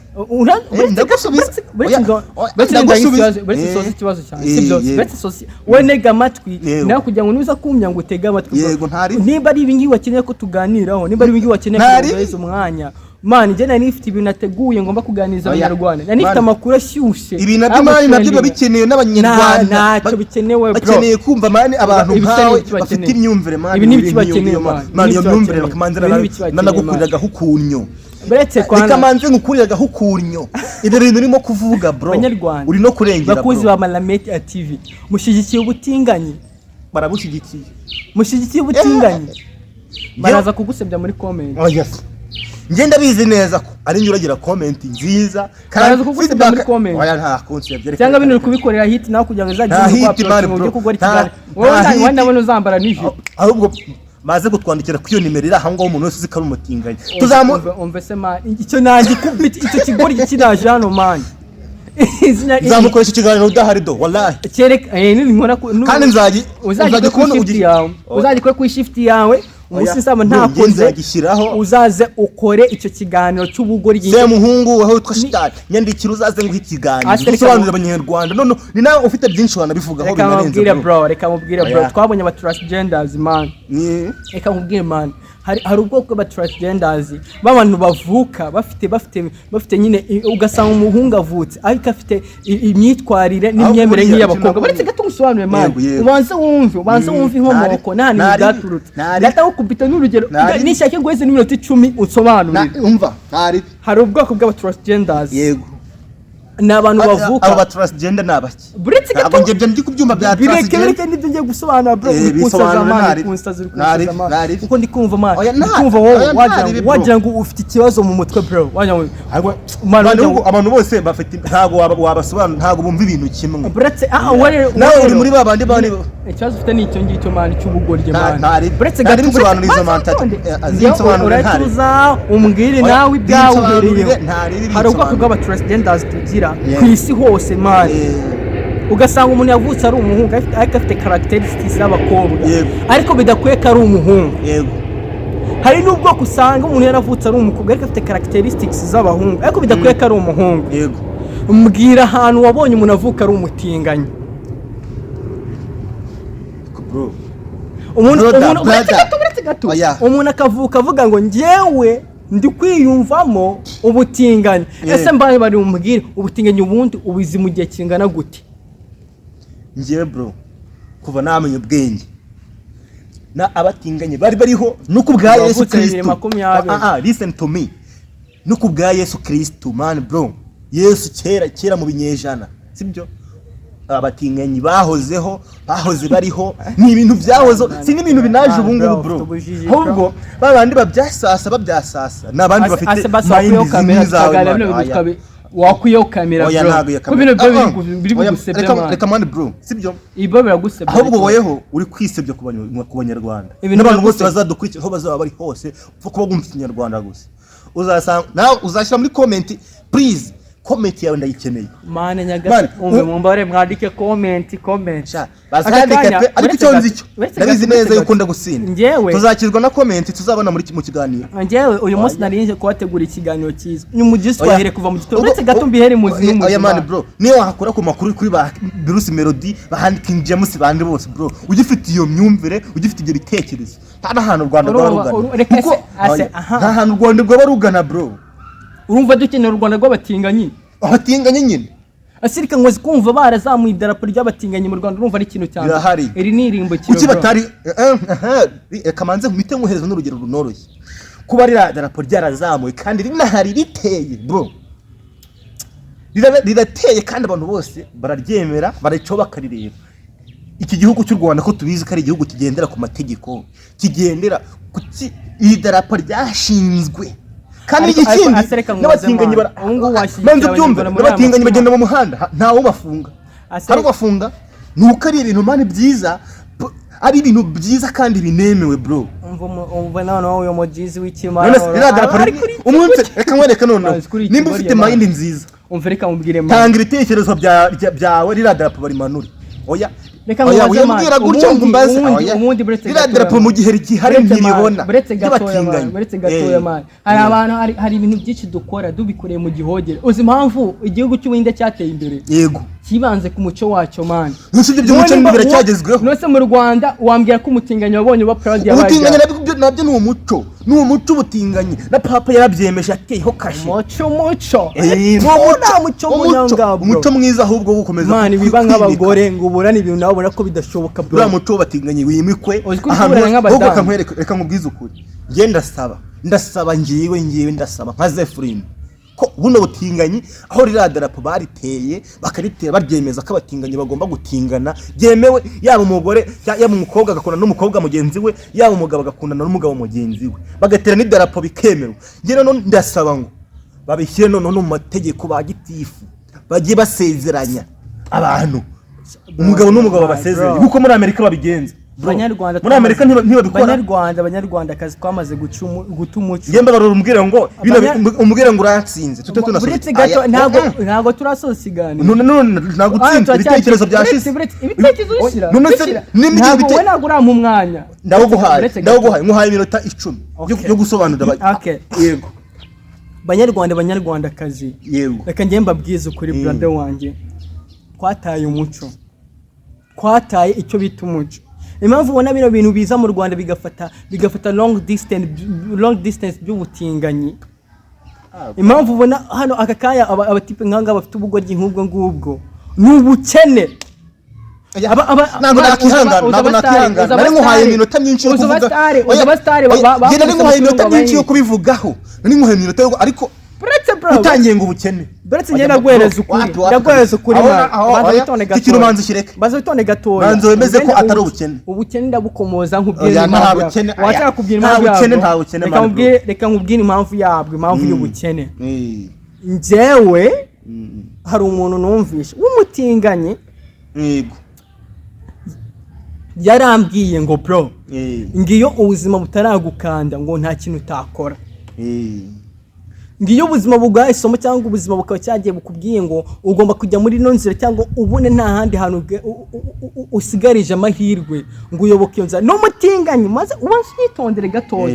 Ndagusubiza. Buretse Oya, oya, ndagusubiza. buretse nsoze ikibazo cyanjye, sibyo? Yego. Buretse nsoze, wowe ntega amatwi Yego. nawe kugira ngo nuza kumya ngo utege amatwi, bro. Yego, ntari. Nimba ari ibingibi wakeneye ko tuganiraho, nimba ari ibingibi wakeneye ko Ntari. tuguhereza umwanya, Man, njye nari nifite ibintu nateguye ngomba kuganiriza Oya. abanyarwanda, nari nifite Man. amakuru ashyushye. Ibi nabyo, Ntabwo man, nabyo biba trending. bikenewe n'abanyarwanda. Ntacyo bikenewe, bro. Bakeneye kumva, man, abantu Ibi se ni nkawe ibiki bafite bakeneye? imyumvire, man. Ibi ni ibintu ibiki bakeneye, iyo, man? man, Ibi iyo ni ibiki myumvire bakeneye? bakamanza Ibi ni ibiki bakeneye, nanagukuriraga ukunyo. Buretse Reka kwana manze ngukuriraga ukunyo ibyo bintu urimo kuvuga, bro. Banyarwanda, Uri no kurengera, bakunzi bro. ba Malamete ya TV, mushyigikiye ubutinganyi? Barabushyigikiye. Mushyigikiye ubutinganyi? Baraza kugusebya muri comment. Oh, yes. Njye ndabizi neza ko ari njye uragira comment nziza. Baraza kugusebya muri comment. Oya, nta konti. Cyangwa bino uri kubikorera hit nawe kugira ngo izajye Nta uza hit, man, ujye bro. kugura Nta ikiganiro wowe hit. wowe ndabona uzambara nijoro. Ahubwo baze kutwandikira kuri iyo nimero iri aho ngaho, umuntu wese uzi ko ari umutinganyi tuzamu Umve se, man, icyo nagikubita icyo kigoryi kiraje hano, man. Nzamukoresha ikiganiro udahari do, wallahi. Kereka ninkora Kandi nzajya uzajya uzajya kuri kubona shift yawe, uzajya kuri kuri shift yawe umunsi nzaba Oya, njye ntakoze, nzagishyiraho. Uzaze ukore icyo kiganiro cy'ubugoryi. Semuhungu waho witwa Shitani, nyandikira uzaze nguhe ikiganiro Ase, reka usobanurira abanyarwanda. None ni nawe ufite byinshi wanabivugaho Reka binarenze, mubwire, bro. bro, reka mubwire, bro. Oya. Twabonye aba transgenders, man. Reka nkubwire, man, hari ubwoko bw'aba transgenders b'abantu bavuka bafite nyine ugasanga umuhungu avutse ariko afite imyitwarire n'imyemerere Buriya nk'iy'abakobwa. icyo Uretse gato ngusobanurire, man. Yego, yego. Ubanze wumve inkomoko n'ahantu byaturutse. Ndahita n'urugero. Nishake nguheze n'iminota 10 unsobanurire. Umva, ntari Hari ubwoko bw'aba transgenders. Yego. Ni abantu bavuka Abo ba transgender ni abaki? Buretse Ntabwo gato. njye ibyo ndi kubyumva bya Bireke. transgender. Bireke, nibyo ngiye gusobanura, bro. Eh, Uri kunsaza, bisobanure, man. ntari. Uri kunsaza, uri Ntari, kunsaza, man. ntari. Kuko ndi kumva, man, Oya, ndi kumva wowe oya, wagira ntari, ngo bro. wagira ngo ufite ikibazo mu mutwe, bro, wagira ngo Ahubwo, Man, man, wagira ngo ahubwo abantu bose bafite, ntabwo wabasobanura, ntabwo bumva ibintu kimwe. Buretse wowe rero Nawe wowe uri rero muri ba bandi bandi ikibazo ufite ni icyo ngicyo, man, cy'ubugoryi, man. Ntari. Buretse Ntari gato. bisobanura izo Banza mantati. witonde. Azinsobanurire, ntari. Uratuza umbwire Oya, nawe ibyawe binsobanurire, uhereyeho. Ntari Hari ubwoko binsobanurire. bw'aba transgenders tugira Yeah. ku isi hose, man. Ugasanga umuntu yavutse ari umuhungu ariko afite characteristics z'abakobwa, Yego. ariko bidakwiye ko ari umuhungu. Yego. Hari n'ubwoko usanga umuntu yaravutse ari umukobwa ariko afite characteristics z'abahungu, ariko bidakwiye ko ari umuhungu. Yego. Mbwira ahantu wabonye umuntu avuka ari umutinganyi. Bro. Umuntu Brother, umuntu uretse brother. gato, uretse gato. Oya. Umuntu akavuka avuga ngo njyewe ndi kwiyumvamo ubutinganyi. Yeah. Ese mbaye bari umubwire, ubutinganyi ubundi ubizi mu gihe kingana gute? Njyewe, bro, kuva namenya ubwenge na abatinganye bari bariho no ku bwa Yesu Wavutse bibiri Kristo. makumyabiri. Listen to me, no ku bwa Yesu Kristo, man, bro. Yesu kera kera mu binyejana, sibyo? Abatinganyi bahozeho, bahoze bariho, ni ibintu byahozeho, si n'ibintu binaje ubu ngubu, bro. Ufite ubujiji, bro. Ahubwo babandi babyasasa ni abandi Ase bafite ase basi wakwiyeho mind kamera nk'izawe, tukaganira man. bino bintu Aya. wakwiyeho kamera, Oya, bro, ntabwo iyo ko bino byo kamera. biri Oya, bugusebya, reka man. Reka, man, bro, sibyo? Ibyo biragusebya. Ahubwo woweho uri kwisebya ku banyarwanda Ibintu n'abantu bose biragusebya. bazadukurikira, aho bazaba bari hose, upfa kuba wumva ikinyarwanda gusa. Uzasanga nawe uzashyira muri comment, please, comment yawe ndayikeneye. Mane nyagasani, Man, umve, mumbare mwandike comment, comment. Sha, bazandika Aka kanya, pe, ariko uretse icyo nzi gato, cyo uretse ndabizi gato, neza uretse yuko gato. ndagusinda. Njyewe Tuzakirwa na comment tuzabona mu kiganiro. Njyewe uyu munsi nari nje kubategura ikiganiro cyiza. Uyu mugisi twahere kuva mu gitondo. Uretse gato mbihere muzi Oya, n'umuzima. man, bro, niyo wahakura ku makuru kuri ba Bruce Melody, ba King James, bandi bose, bro, ugifite iyo myumvire, ugifite ibyo bitekerezo, nta n'ahantu u Rwanda rwaba rugana. Reka Kuko ase oya, aha. nta hantu u Rwanda rwaba rugana, bro. Urumva dukenera u Rwanda rw'abatinganyi? Abatinganyi nyine. Asirika ngo kumva barazamuye idarapo ry'abatinganyi mu Rwanda, urumva ari ikintu cyane. Birahari. Iri ni irimbukiro, Kuki bro. batari reka manze mpite nkuhereza n'urugero runoroshye. Kuba ririya darapo ryarazamuwe kandi rinahari riteye, bro, rirateye kandi abantu bose bararyemera, baricaho bakarireba. Iki gihugu cy'u Rwanda ko tubizi ko ari igihugu kigendera ku mategeko, kigendera kuki iri darapo ryashinzwe kandi Ariko ikindi ase reka nkubaze, n'abatinganyi man. bara Ubu ngubu washyigikira manze ubyumve, abanyarwanda muri aya n'abatinganyi makuru. bagenda mu muhanda, ntawe ubafunga. Hari ubafunga? Ni uko ari ibintu, man, byiza, ari ibintu byiza kandi binemewe, bro. Umva noneho uyu mugizi w'ikimara. None se ririya darapo Ari kuri iki umunsi, reka nkwereke noneho, Bazi kuri iki nimba buriya, ufite man. mind nziza, Umva, reka mubwire, man. tanga ibitekerezo byawe, ririya darapo barimanure. Oya. Reka Oya, nkubaze, man. wimbwira gutyo ngo umbaze. Ubundi Oya. ubundi buretse Ririya gatoya, darapo man. mu gihe rigihari Buretse, man. ntiribona Buretse gatoya, man. ry'abatinganyi. Buretse gatoya, man. Hari abantu, hari ibintu byinshi dukora dubikoreye mu gihogere. Uzi impamvu igihugu cy'Ubuhinde cyateye imbere? Yego. Kibanze ku muco wacyo, man. Nonese ibyo by'umuco biracyagezweho? None mu Rwanda wambwira ko umutinganyi wabonye uba proud yabaye? Ubutinganyi nabyo ni umuco, ni umuco ubutinganyi. Na papa yarabyemeje, ateyeho kashe. Umuco. Ni Nta muco umuco, munyangabwo. Umuco mwiza ahubwo wo gukomeza Man, biba kwimika. nk'abagore ngo uburane ibintu nawe ubona ko bidashoboka, bro. Uriya muco w'abatinganyi wimikwe Uzi ko ahantu uburana hose. nk'abadamu. Ahubwo reka nkwereke, reka nkubwize ukuri, njye ndasaba, ndasaba ngiwe ndasaba nka Zefurine ko buno butinganyi, aho ririya darapo bariteye, bakaritera baryemeza ko abatinganyi bagomba gutingana byemewe, yaba umugore, yaba umukobwa agakundana n'umukobwa mugenzi we, yaba umugabo agakundana n'umugabo mugenzi we, bagatera n'idarapo bikemerwa. Njye noneho ndasaba ngo babishyire noneho no mu mategeko, ba gitifu bajye basezeranya abantu, umugabo n'umugabo basezeranye, Bro. kuko muri Amerika babigenza. Bro, Banyarwanda, muri Amerika ntibabikora. Banyarwanda, Banyarwandakazi, twamaze guta umuco. Njye mbabarira, umbwire ngo bino umbwire ngo urayatsinze tute tunasoza. Uretse gato, ntabwo turasoza ikiganiro. None ntabwo utsinze, ibitekerezo byashize. Ibitekerezo bishyira None se bishyira. nimba Ntabwo ibyo wowe ntabwo urampa umwanya. Ndawuguhaye. Uretse gato. Ndawuguhaye, nkuhaye iminota 10 Okay. yo gusobanurira Okay. Yego. Banyarwanda, Banyarwandakazi, Yego. reka njye mbabwize ukuri. Brother wanjye, twataye umuco, twataye icyo bita umuco. Impamvu ubona bino bintu biza mu Rwanda bigafata long distance by'ubutinganyi, impamvu ubona hano aka kanya abatipe nk'aba bafite ubugoryi nk'ubwo ngubwo, ni ubukene. Ntabwo nakihangana, ntabwo nakihangana. Nari nkuhaye iminota myinshi yo Uza kuvuga. abasitari, uza Oya, abasitari oya, njye nari nkuhaye iminota myinshi yo kubivugaho, nari nkuhaye iminota yo, ariko Buretse, bro. utangiye ngo ubukene. Buretse, njye ndaguhereza ukuri. Wapi, wapi, Ndaguhereza ukuri, aho man. aho Banza oya, witonde iki kintu gatoya. manza ushyireke. Banza witonde gatoya. Banza wemeze ko Ugende atari ubukene. Ubukene ndabukomoza, nkubwire Oya, nta impamvu yabwo. bukene, oya. Washaka kubwira Nta impamvu bukene, yabwo? nta bukene, Reka man, bro. reka nkubwire impamvu yabwo, impamvu y'ubukene. Njyewe hari umuntu numvishe w'umutinganyi, yarambwiye ngo: "Bro, ngiyo ubuzima butaragukanda ngo nta kintu utakora." Ngiyo ubuzima buguhaye isomo, cyangwa ubuzima bukaba cyagiye bukubwiye ngo ugomba kujya muri ino nzira, cyangwa ubone nta handi hantu usigarije amahirwe, ngo uyoboke iyo nzira n'umutinganyi, maze ubanze unyitondere gatoya,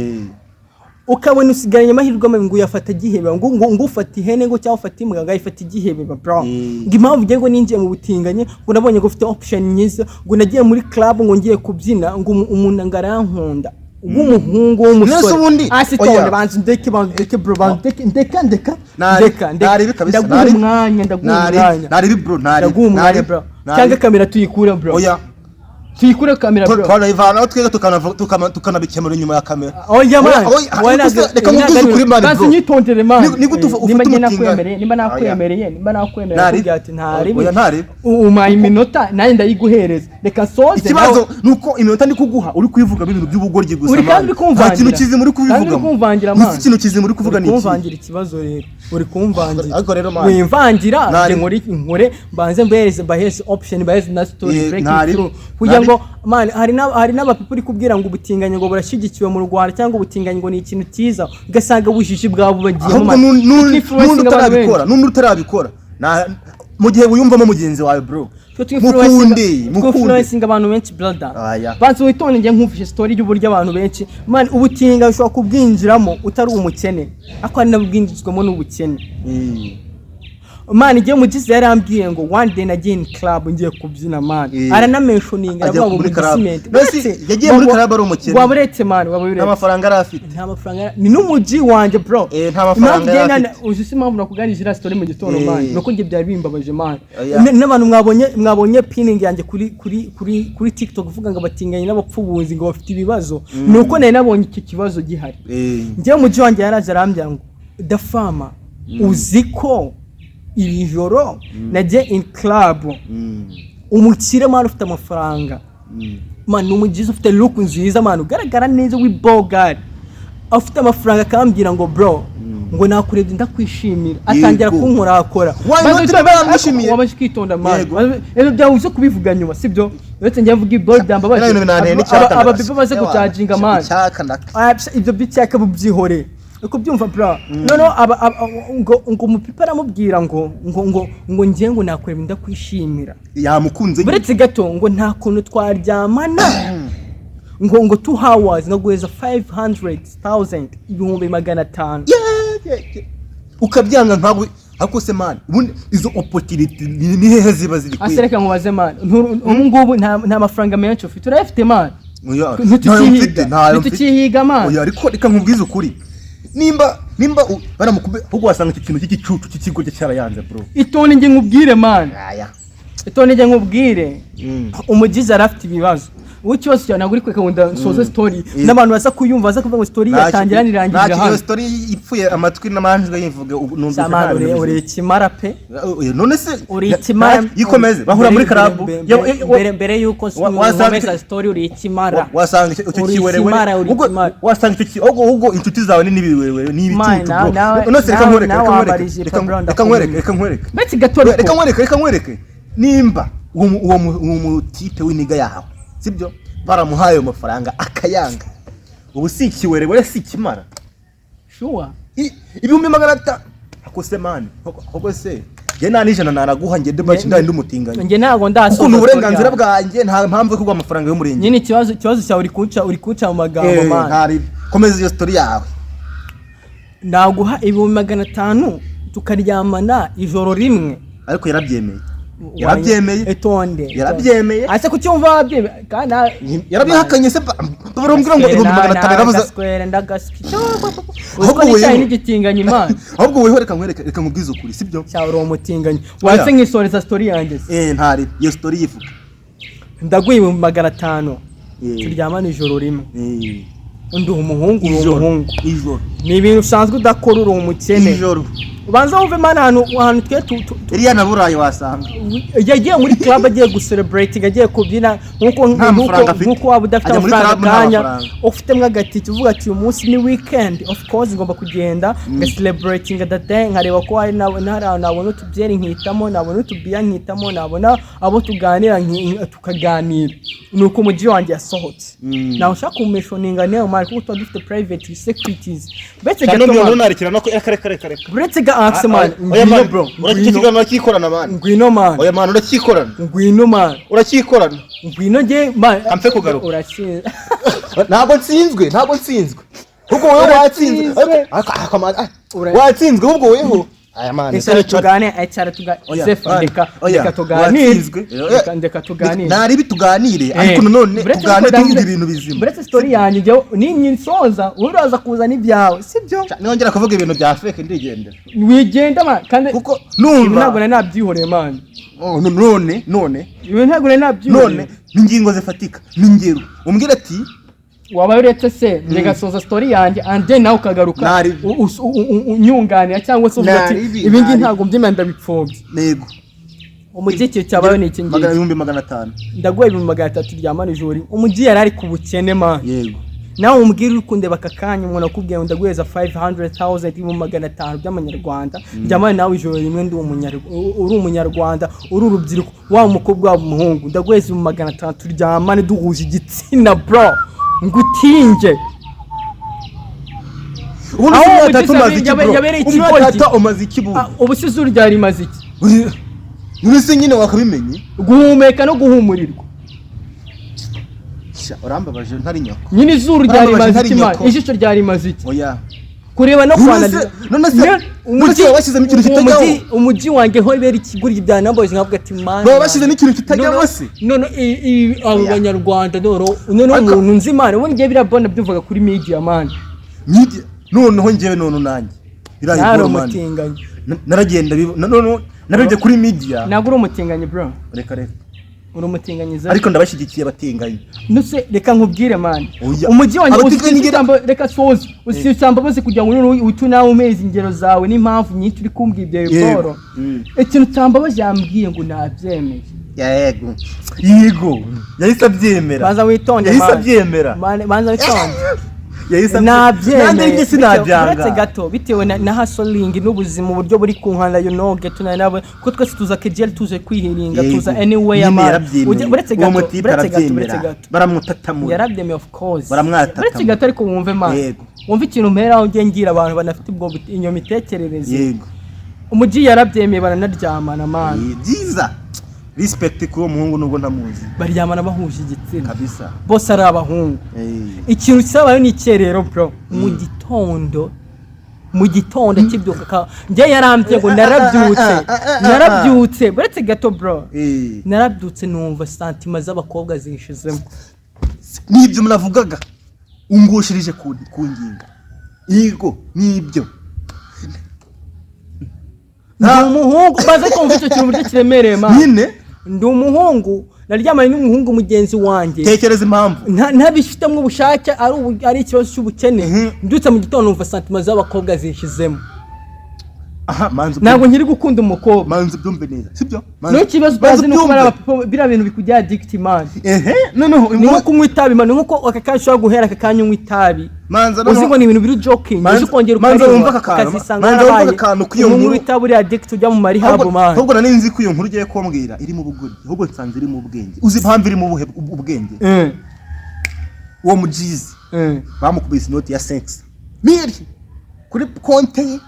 ukabona usigaranye amahirwe mabi, ngo uyafata agiheba, ngo ufata ihene ngo cyangwa ufata imbwa ngo ayifata igihebeba, bro. Ngo impamvu ugiye ngo ninjiye mu butinganyi, ngo nabonye ngo ufite option nyiza, ngo nagiye muri club ngo ngiye kubyina, ngo umuntu ngo arankunda w'umuhungu w'umusore. Nese ubundi Hasi tonde. Oya. Banza ndeke, banza ndeke, bro, banza ndeke, ndeka, ndeka. Nari Ndeka, naribi kabisa. ndaguha Naribi. umwanya, ndaguha Naribi, umwanya. naribi, bro, naribi. Ndaguha umwanya, Naribi, bro. naribi. Cyangwa kamera tuyikure, bro? Oya. Tuyikure kamera, bro. Twanayivanaho twebwe, tukanabikemura inyuma ya kamera. Oya, man. Oya, Oya, ariko reka nkubwize ukuri, man, banza bro. unyitondere, man. Ni gute ufata Nimba njye umutinganyi? nakwemereye, nimba nakwemereye, nimba nakwemereye, Ntari. nakubwira ati ntaribi. Oya, ntaribi. Umpaye iminota, nanjye ndayiguhereza, reka nsoze. Ikibazo nawe ni uko iminota ndi kuguha uri kuyivugamo ibintu by'ubugoryi gusa, Uri man. kandi uri kumvangira. Nta kintu kizima uri Kandi uri kubivugamo. kumvangira, Nzi man. ikintu kizima uri kuvuga Uri ni iki? kumvangira. Ikibazo rero, uri kumvangira. Ariko rero, man. Wimvangira. Ntari. Njye nkore mbanze mbahereze, mbaheze option, mbaheze na story breaking Ntari. through, kugira Ntari. ngo, man, hari n'abapipa uri kubwira ngo ubutinganyi ngo burashyigikiwe mu Rwanda, cyangwa ubutinganyi ngo ni ikintu cyiza, ugasanga ubujiji bwabo bagiyemo, Ahubwo man. n'undi Influencing abantu benshi. utarabikora, n'undi utarabikora, mu gihe wiyumvamo mugenzi wawe, bro, Twe mukunde, mukunde. influencing abantu benshi, brother. Aya. Banza witonde, njye nkumvishe story y'uburyo abantu benshi, man, ubutinga ushobora kubwinjiramo utari umukene, ariko hari n'abwinjizwamo n'ubukene. Man, igihe mugize yarambwiye ngo one day nagiye in club ngiye kubyina, man. Aranamentioninga, Ajya aravuga ngo muri mu club. Gisimenti. Mbese yagiye muri club ari umukene? Waba uretse, man, waba uretse. Nta mafaranga yari afite. Nta mafaranga, ni n'umuji wanjye, bro. Nta mafaranga Impamvu njye yari afite. uzi si impamvu nakuganije iriya story mu gitondo, man, nuko njye byari bimbabaje, man. Oya. N'abantu mwabonye pinning yanjye kuri TikTok uvuga ngo abatinganyi n'abapfubuzi ngo bafite ibibazo, nuko nari nabonye icyo kibazo gihari. Njyewe umuji wanjye yaraje arambwira ngo: "Dafama, uzi ko iri joro nagiye in club, umukire, man, ufite amafaranga, man, ni umugizi ufite look nziza, man, ugaragara neza w'ibogari, afite amafaranga, akambwira ngo: 'Bro, ngo nakurebye ndakwishimira.' Atangira kunkorakora." Why not? Niba yamwishimiye? Wabanje ukitonda, man. Yego. Ibyo byawe uze kubivuga nyuma, sibyo? Uretse njye mvuga ibyo byambabaje. Biriya bintu binanteye n'icyaka. Ababiba baze kucajinga, man. Icyaka ndaka. Ah, psa, ibyo by'icyaka bubyihore, uko byumva, bro. Noneho ngo umupipa aramubwira ngo njye ngo nakureba ndakwishimira. Yamukunze nyine. Uretse gato, ngo nta kuntu twaryamana ngo 2 hours nkaguheza 500,000, 500,000. Yeah. Ukabyanga ntabwo Ariko se man, ubundi izo opportunity ni hehe ziba ziri? Ase reka nkubaze man, ubu ngubu nta mafaranga menshi ufite, urayafite man? Oya, ntayo mfite, ntayo mfite. Ntitukihiga man. Oya, ariko reka nkubwize ukuri, nimba baramukube, ahubwo wasanga icyo kintu cy'igicucu cy'ikigo cye cyarayanze, bro. Itonde njye nkubwire man. Aya. Itonde njye nkubwire. Umugizi yari afite ibibazo. Wowe ikibazo cyawe ntabwo uri kureka ngo nsoze story n'abantu baza kuyumva, baza kuvuga ngo story yatangira nirangirira Nta hano. Story ipfuye amatwi n'amanjwe yivuge, numvise nta Samani, bintu uri bizima. ikimara pe. Oya, none se Uri ikimara. Yikomeze, bahura muri club. Mbere yuko nkomeza story, uri ikimara. Wasanga icyo Uri kiwerewere ikimara, uri ubwo ikimara. Wasanga icyo ahubwo inshuti zawe ni n'ibiwerewere, ni Man, ibicucu, bro. nawe None se reka nkwereke, nawe reka nkwereke, wambara ijipo, reka bro, reka nkwereke, ndakumenya. reka nkwereke. Mbese gato ariko. Reka nkwereke, reka nkwereke. Nimba uwo mutipe w'iniga yawe, sibyo, baramuhaye ayo mafaranga akayanga, ubu si ikiwerewere, si ikimara? Sure. 500,000 ako se man, ahubwo se njye nta n'ijana naraguha, njye ndimo ndi umutinganyi. Njye ntabwo ndasoza Kuko ni story uburenganzira yanjye. bwanjye, nta mpamvu yo kuguha amafaranga y'umurenge. Nyine ikibazo cyawe, uri kunca mu magambo man. Ntari, komeza iyo story yawe. Naguha 500,000 tukaryamana ijoro rimwe. Ariko yarabyemeye, yarabyemeye. Etonde. Yarabyemeye. Ase kucyumva wabyemeye kandi Yarabihakanye se? Barambwira ngo 500,000 yaravuze. Ndagaswere, ndagaswi. Ahubwo Uziko n'icyayi wewe- n'igitinganyi man. Ahubwo weho reka nkwereke, reka nkubwize ukuri, sibyo? Cyawe uri umutinganyi. Watse nkisoreza story yanjye se? Eh, ntari, iyo story yivuga. Ndaguha 500,000 turyamane ijoro rimwe. Undi umuhungu, uri Ijoro. umuhungu. Ijoro. Ni ibintu usanzwe udakora, uri umukene. Ijoro. Ubanza wumve man, ahantu twe Iriya na Burayi wasanga yagiye muri club, agiye gucelebrating, agiye kubyina nkuko Nta nkuko mafaranga afite. nkuko waba udafite Ajya muri amafaranga club nta akanya mafaranga. ufitemo agatike, uvuga ati uyu munsi ni weekend, of course ngomba kugenda nga celebrating the day, nkareba ko hari hari ahantu nabona utubyeri nkitamo, nabona utubiya nkitamo, nabona abo tuganira tukaganira. Ni uko umujyi wanjye yasohotse. Nawe ushaka kumentioninga niyo man, kuko tuba dufite private securities mbese Cyane. gato None man. narekera no reka, reka, reka, reka. Uretse ga akse man. Oya Ngwino man, bro, uracyo ngwino. kiganiro urakikorana man. Ngwino man. Oya man, urakikorana. Ngwino man. Urakikorana. Ngwino nge man. Kampe kugaruka. Uratsinze. Ntabwo nsinzwe, ntabwo nsinzwe, ahubwo wowe watsinzwe. Uratsinzwe. Ariko man, watsinzwe, ahubwo weho aya man. Icara tugane, icara tugane. Oya, Zefa, man, ndeka oya, ndeka tuganire. watsinzwe. Ndeka tuganire. Naribi tuganire, ariko nanone tuganire tuvuga ibintu bizima. Uretse story yanjye njyewe ninyisoza, uraza kuzana ibyawe, sibyo? Nongera kuvuga ibintu bya fake ndigendera. Wigenda man, kandi Kuko ibi numva ntabwo nari nabyihoreye man. Oh, none Ibi ntabwo nari nabyihoreye. None n'ingingo zifatika n'ingero umbwira ati Waba uretse se ngasoza story yanjye and then nawe ukagaruka Naribi. unyunganira cyangwa se uvuga ati Naribi, ibi ngibi naribi. ntabwo mbyemera, ndabipfobya. Nego. Umujyi ikintu cyabayeho ni iki ngiki. 500,000. Ndaguha 300,000 ryamana ijoro rimwe. Umujyi yari ari ku bukene man. Yego. Nawe umbwire, uri kundeba aka kanya, umuntu akubwiye ngo ndaguheza 500,000, 500,000 by'amanyarwanda, ryamane nawe ijoro rimwe, ndi uri umunyarwanda, uri urubyiruko, waba umukobwa waba umuhungu, ndaguheza 500,000 turyamane duhuje igitsina bro, ngutinge. Ubundi Aho se umwaka umujyi umaze iki, bro? yabereye Umwaka ikigoryi. umaze iki bu? Ah, ubu se izuru ryari rimaze iki? None se nyine wakabimenye? Guhumeka no guhumurirwa. Sha, urambabaje ntari nyoko. Nyine izuru ryari Urambabaje rimaze ntari iki man? nyoko. Ijisho ryari rimaze iki? Oya. Kureba no None se kwanaliza. none se washyizemo ikintu kitajyaho? Umujyi wanjye ho ibera ikigoryi byanambaje, nkavuga ati man. Baba bashyizemo ikintu kitajyaho se? None abo Oya. banyarwanda none Ariko- umuntu nzi man, ubundi ngiye biriya bona byumvaga kuri media man. Media, noneho njyewe none nanjye biriya Ntari bro, man. umutinganyi. Naragenda noneho narebye kuri media. Ntabwo uri umutinganyi bro. Reka, reka. Uri umutinganyi za. Ariko ndabashyigikiye abatinganyi. Nuse reka nkubwire man. Oya. Umujyi wanjye Abatinganyi reka soze usamba bose kugira ngo noneho uhite nawe umeze ingero zawe n'impamvu nyinshi uri kumbwira ibyo Yego. biboro. Ikintu cyambabaje, yambwiye ngo nabyemeye. Yego, yahise abyemera. Banza witonde Yahise man. abyemera. Man, banza witonde. Yahise abyemera. Nabyemeye. Nanjye njye sinabyanga. Uretse gato, bitewe na hustling n'ubuzima uburyo buri kunkana, you know, get na nawe kuko twese tuza KGL tuje kwihiringa. Yego. Tuza anyway Nyine man. yarabyemeye. Uretse Uwo gato, mutipe uretse gato, uretse arabyemera. gato. Baramutatamura. Yarabyemeye of course. Baramwatatamura. Uretse gato ariko wumve man. Yego. Wumve ikintu mperaho ngiye ngira abantu banafite ubwo iyo mitekerereze. Yego. Umujyi yarabyemeye, baranaryamana man. Byiza, respect kuri uwo muhungu nubwo ntamuzi. Baryamana bahuje igitsina. Kabisa. Bose ari abahungu. Ikintu cyabaye ni icyerero bro, mu gitondo. Mu gitondo akibyuka njye yarambye ngo narabyutse, narabyutse, buretse gato bro, narabyutse numva sentiments z'abakobwa zinshizemo. Nibyo navugaga, ungushirije ku ngingo. Yego, nibyo. Ndi umuhungu, maze kumva icyo kintu uburyo kiremereye, man. Nyine. Ndi umuhungu, naryamanye n'umuhungu mugenzi wanjye. Tekereza impamvu. Ntabifitemo ubushake, ari ikibazo cy'ubukene. Mbyutse mu gitondo numva sentiments z'abakobwa zinshizemo. Aha manzi. Ntabwo nkiri gukunda umukobwa. Manzi, ubyumve neza, sibyo? Niyo kibazo utazi ni uko bariya bapeople, biriya bintu bikujya addict, man. Ehe, noneho Ni nko kunywa itabi, man. Ni nko aka kanya ushobora guhera aka kanya unywa itabi, manza uzi ngo ni ibintu biri joking, Manza- uzi ukongera manza ukarinywa, wumve aka kantu, ukazisanga manza wumve warabaye aka kantu k'iyo umunywi nkuru. w'itabi uri addict ujya mu ma rehab, man. Ahubwo nari nzi ko iyo nkuru ugiye kumbwira irimo ubugoryi, ahubwo nsanze irimo ubwenge. Uzi impamvu irimo ubuhe ubwenge? Uwo mujizi bamukubise inoti ya 5 mille kuri konte ye,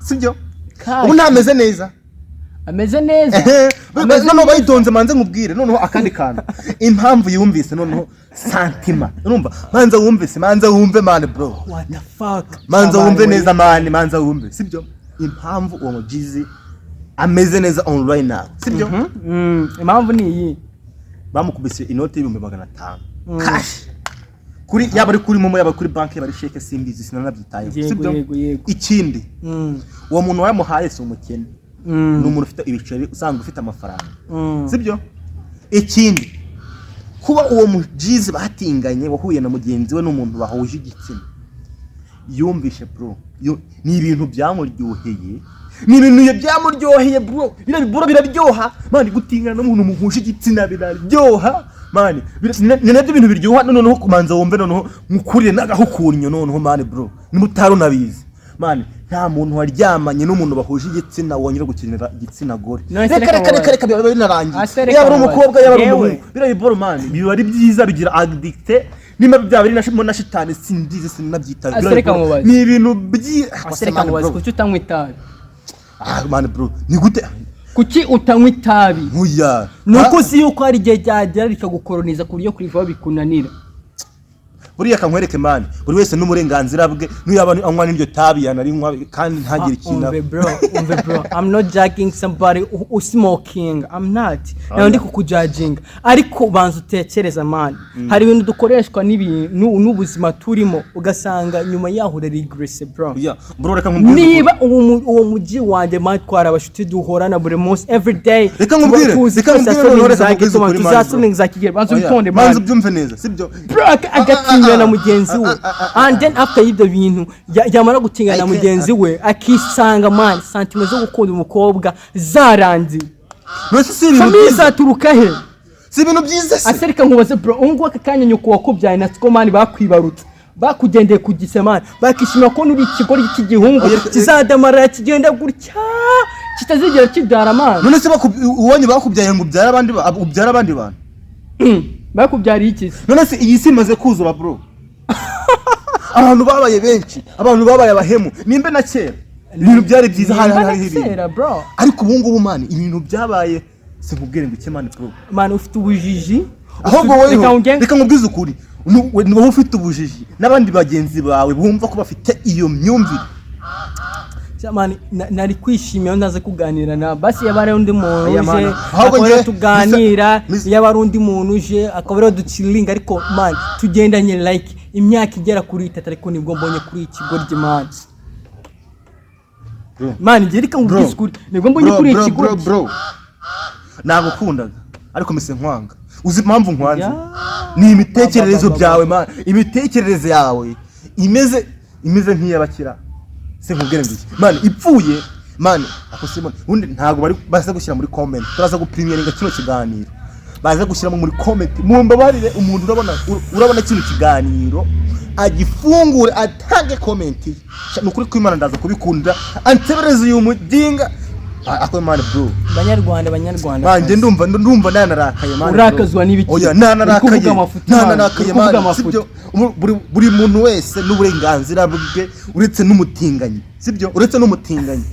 sibyo? Cash. Ubu ntameze neza? Ameze neza. Ehe, Ameze noneho bayitonze, manze nkubwire noneho akandi kantu, impamvu yumvise noneho sentiment. Urumva, manza wumvise, manza wumve, man, bro. What the fuck? Manza wumve Abantu neza, man, manza wumve, sibyo? Impamvu uwo mujizi ameze neza on right now, sibyo? Impamvu ni iyi. Bamukubise inoti y'500,000 cash kuri, yaba ari kuri momo, yaba kuri banki, yaba ari chèque, simbizi, sinanabyitayeho. Sibyo? Yego. Ikindi, uwo muntu wayamuhaye si umukene, ni umuntu ufite ibiceri, usanzwe ufite amafaranga. Sibyo? Ikindi, kuba uwo mujizi batinganye wahuye na mugenzi we n'umuntu bahuje igitsina, yumvishe bro, ni ibintu byamuryoheye, ni ibintu byamuryoheye bro. Biriya bro biraryoha, man. Gutingana n'umuntu muhuje igitsina biraryoha, man. Ni nabyo bintu biryoha. Noneho kumanza wumve, noneho nkukurire n'agahukunyo noneho, man, bro, niba utari unabizi, man, nta muntu waryamanye n'umuntu bahuje igitsina wongera gukinira igitsina gore. None se Reka, reka reka, reka, mubaze. reka, biba binarangiye. Ase reka Yaba ari mubaze. umukobwa, yaba ari Yewe. umuhungu, biriya biboro, man, biba ari byiza, bigira addict. Niba byaba ari na shitani simbizi, sinabyitaye. Ase reka mubaze. Ni ibintu byi Ase reka mubaze, kuki utanywa itabi? Ah, man, bro, ni gute? Kuki utanywa itabi? Nkuya. Ni uko uzi yuko hari igihe ryagera rikagukoroniza ku buryo kurivaho bikunanira. Buriya kankwereke, man, buri wese n'uburenganzira bwe. Niyo yaba anywa n'iryo tabi, yanarinywa kandi ntagire ikintu Umve bro, umve bro, I'm not judging somebody who smoking. I'm not, ntabwo ndi kukujudginga, ariko banza utekereza, man. Hari ibintu dukoreshwa n'ubuzima turimo, ugasanga nyuma yaho uraregresse, bro. Oya, bro, reka nkubwire ukuri. Niba uwo mujyi wanjye, man, twari abashuti, duhorana buri munsi, every day. Reka nkubwire, Tuzi reka twese nkubwire noneho, reka za nkubwize Gitoma, ukuri, man, tuzasoma bro. za Kigali. Banza Oya, witonde, manza man. ubyumve neza, sibyo? Bro, agatinya na mugenzi we, and then after y'ibyo bintu yamara gutinya na mugenzi we, akisanga, man, sentiments zo gukunda umukobwa zarangiye. None se si ibintu Famille byiza? zaturuka he? Si ibintu byiza se? Ase reka nkubaze bro, ubu ngubu aka kanya nyoko wakubyaye na siko, man, bakwibarutse, bakugendeye ku gise, man, bakishimira ko uri ikigoryi cy'igihungu Oya, kizadamarara, kigenda gutya, kitazigera kibyara, man. None se uwanyu bakubyaye ngo ubyare abandi ubyare abandi bantu? Bakubyariye iki se? None se iyi si imaze kuzura, bro, abantu babaye benshi, abantu babaye abahemu. Nimbe na kera ibintu byari byiza, hari Nimba na hariho ibintu, kera, bro. ariko ubu ngubu, man, ibintu byabaye, sinkubwire ngo iki, man, bro. Man, ufite ubujiji. Ahubwo Reka wowe reka nkubwize ukuri. Ni wowe ufite ubujiji n'abandi bagenzi bawe bumva ko bafite iyo myumvire. Man, nari kwishimira iyo ntaza kuganira na basi, yaba ari undi muntu Aya uje, mana. Ahubwo akaba ariho njye- tuganira, yaba ari undi muntu uje akaba ariho duchillinga. Ariko man, tugendanye like imyaka igera kuri 3, ariko nibwo mbonye kuri iki kigoryi, man. Bro. Man, njye reka nkubwize Bro. ukuri, nibwo mbonye Bro, kuri iki bro, bro, kigoryi. bro, nagukundaga ariko mise nkwanga. Uzi impamvu nkwanze? Yeah. Ni imitekerereze Ba, ba, ba, ba. byawe, man. Imitekerereze yawe imeze nk'iy'abakira, sinkubwire ngo iki, man, ipfuye, man. Ako simon ubundi ntabwo bari baza gushyira muri comment. Turaza gupremieringa kino kiganiro, baza gushyiramo muri comment. Mumbabarire, umuntu urabona kino kiganiro agifungure, atange comment ye. Sha, ni ukuri kw'Imana ndaza kubikunda, ansebereze uyu mudinga. Ako man, bro. Banyarwanda, banyarwanda. Banjye ndumva nanarakaye, man, bro. Urakazwa n'ibiki? Oya, Uri nanarakaye. kuvuga amafuti, man. Nanarakaye, Uri kuvuga man, amafuti. sibyo? Buri muntu wese n'uburenganzira bwe, uretse n'umutinganyi, sibyo? Uretse n'umutinganyi,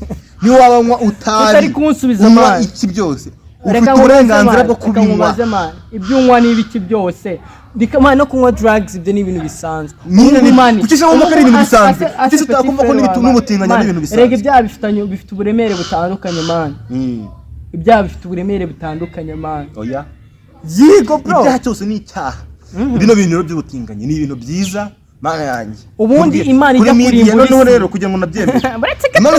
niyo waba unywa utabi, Utari kunsubiza, unywa man. iki byose. Ufite Reka nkubaze, uburenganzira man. bwo Reka kubinywa. nkubaze, man. Ibyo unywa n'ibiki byose, Reka, man, no kunywa drugs ibyo ni ibintu bisanzwe. Nyine Ubu, man, kuki se wumva ko ari ibintu ubu bisanzwe? Kuki se petit utakumva ko frère wawe, n'ubutinganyi ari man, ibintu bisanzwe? Erega ibyaha bifitanye, bifite uburemere butandukanye, man. Ibyaha bifite uburemere butandukanye, man. Oya. Yigo, bro. Ibyaha cyose ni icyaha. Bino bintu rero by'ubutinganyi ni ibintu byiza, mana yanjye. Ubundi Imana Kuri ijya media, kurimbura noneho isi. rero kugira ngo nabyemere, Buretse gato. Imana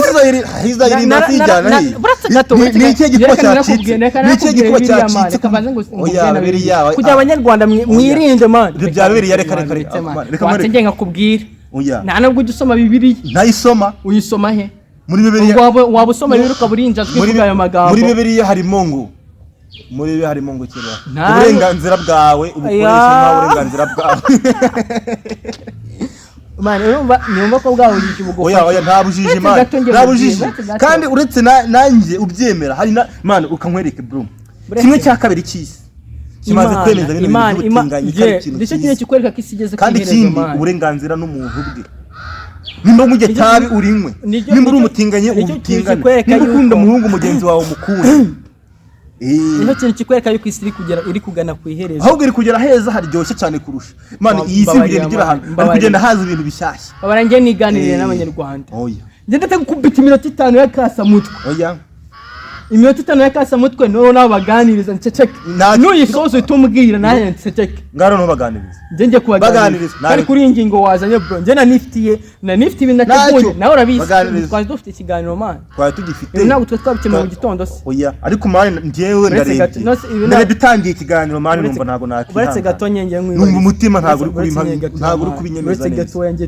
izayirinda sijyana he? Buretse gato. Ni ikihe gikuba Reka cyacitse? narakubwiye, reka Ni ikihe narakubwiye gikuba biriya, man. cyacitse? Reka mbanze ngo Oya, nkubwire na biriya, biriya. Kugira abanyarwanda mwirinde, man. Ibyo bya biriya, reka, reka, reka, man, reka Watse mwereke. njye nkakubwira. Oya. Nta nubwo ujya usoma Bibiliya. Ntayisoma. Uyisoma he? Muri Bibiliya. Ubwo waba usoma Bibiliya ukaba urinjajwe ivuga ayo magambo. Muri Bibiliya harimo ngo, muri Bibiliya harimo ngo kera uburenganzira bwawe ubukoreshe nkaho uburenganzira bwawe. Man, urumva nyumva ko bwa bujiji bugufasha. Oya, oya, nta bujiji. Uretse Man, gato njye nta nkubwire, bujiji. uretse gato. Kandi uretse nanjye ubyemera, hari na man, ukankwereke, bro. Uretse- 1/2 cy'isi kimaze Imana, kwemeza bino bintu Imana, by'ubutinganyi ko ari yeah, ikintu nicyo cyiza. kintu kikwereka ko isi igeze ku Kandi iherezo, ikindi, man. uburenganzira n'umuntu ubwe. Nimba unywa itabi urinywe, nimba uri umutinganyi nicyo kintu ubutingane, kikwereka nimba ukunda yuko- umuhungu mugenzi wawe umukunde. Nicyo kintu kikwereka yuko isi iri kugana ku iherezo. Ahubwo iri kugera heza haryoshye cyane kurusha, man. Iyi si Mbabarira, kugenda igera man, ahantu hari mbabarira. kugenda haza ibintu bishyashya. Babara njye niganirire n'abanyarwanda. Oya. Njye ndetse gukubita iminota 5 y'akasamutwe. Oya. Iminota 5 y'akasamutwe, noneho nawe baganiriza nceceke. Nuyisoza uhita umbwira nanjye nceceke. Ngaho ntubaganirize. Njye njye kubaganiriza. Baganiriza. Kandi kuri iyi ngingo wazanye, bro, njye nanifitiye ibintu nateguye. Ntacyo. Nawe urabizi. Baganiriza. Twari dufite ikiganiro, man. Twari tugifite. Ibi ntabwo twari twabikemuye mu gitondo se? Oya, ariko man, njyewe Uretse gato, ndarebye no se, ibi ndarebye itangiye ikiganiro, man, Uretse- numva ntabwo uretse nakihangana. gato nyenge nkwibarize. Numva umutima ntabwo uri Uretse nyenge gato, ntabwo uri man. kubinyemeza Uretse neza. gatoya njye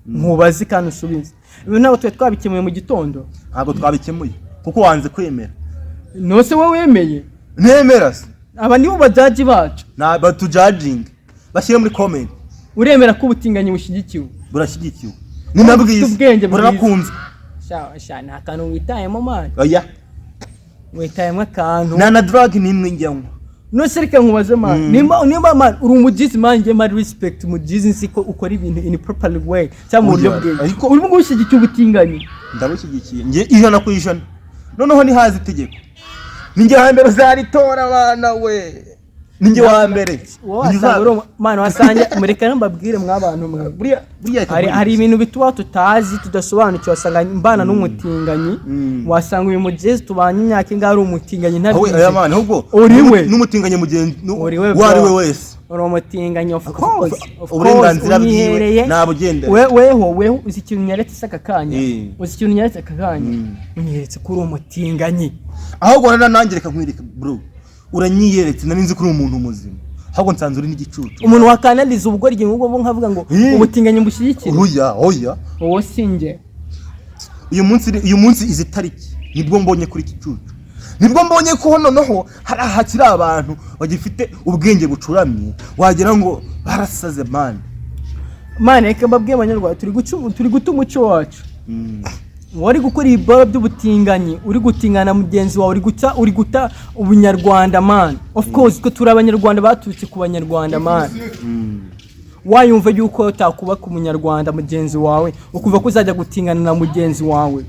nkubaze kandi usubize. Ibi ntabwo twari twabikemuye mu gitondo? Ntabwo twabikemuye kuko wanze kwemera. Nose wowe wemeye? Nemera se? Aba nibo bajaji bacu. Na batujudging, bashyire muri comment. Uremera ko ubutinganyi bushyigikiwe? Burashyigikiwe, ni na Ufite bwiza. ubwenge bwiza. Buranakunzwe. Sha sha, nta kantu witayemo, man. Oya. Witayemo akantu. Nta na drug n'imwe njyanywa. Nose reka nkubaze, man. Nimba man uri umugizi, man, njye man respect umugizi, nzi ko ukora ibintu in proper way cyangwa mu buryo Oya, bwiza. ariko- Urimo gushyigikiye ubutinganyi? Ndabushyigikiye njye 100%. Noneho nihaza itegeko, ninjye wa mbere uzaritora, abana we, ninjye wa mbere. Wowe wasanga uri man, wasanga, mureka mbabwire mw'abantu mwe. Buriya buriya Hari ibintu bituba tutazi, tudasobanukiwe. Wasanga mbana n'umutinganyi. Wasanga uyu mugezi tubanye imyaka ingahe ari umutinganyi Wowe ntabizi. aya man, ahubwo Uri we. n'umutinganyi mugenzi Uri we, uwo ari we bro. wese. Uri umutinganyi, of course, of course. Uburenganzira bwiwe Unyihereye. nabugendera. Weho uzi ikintu unyeretse se aka kanya? Uzi ikintu unyeretse aka kanya? Unyeretse ko uri umutinganyi. Ahubwo rero nanjye reka nkwereke, bro, uranyiyeretse. Nari nzi ko uri umuntu muzima, ahubwo nsanze uri n'igicucu. Umuntu wakanaliza ubugoryi nk'ubwo nkavuga ngo ubutinganyi mbushyigikire? Oya, oya. Uwo si njye. Uyu munsi izi tariki nibwo mbonye kuri iki gicucu, nibwo mbonye ko noneho hari hakiri abantu bagifite ubwenge bucuramye, wagira ngo barasaze, man. Man, reka mbabwiye abanyarwanda, turi guta umuco wacu. Wari gukora ibiboro by'ubutinganyi, uri gutingana mugenzi wawe, uri guta ubunyarwanda, man. Of course ko turi abanyarwanda baturutse ku banyarwanda, man. Wayumva yuko utakubaka umunyarwanda mugenzi wawe, ukumva ko uzajya gutingana na mugenzi wawe,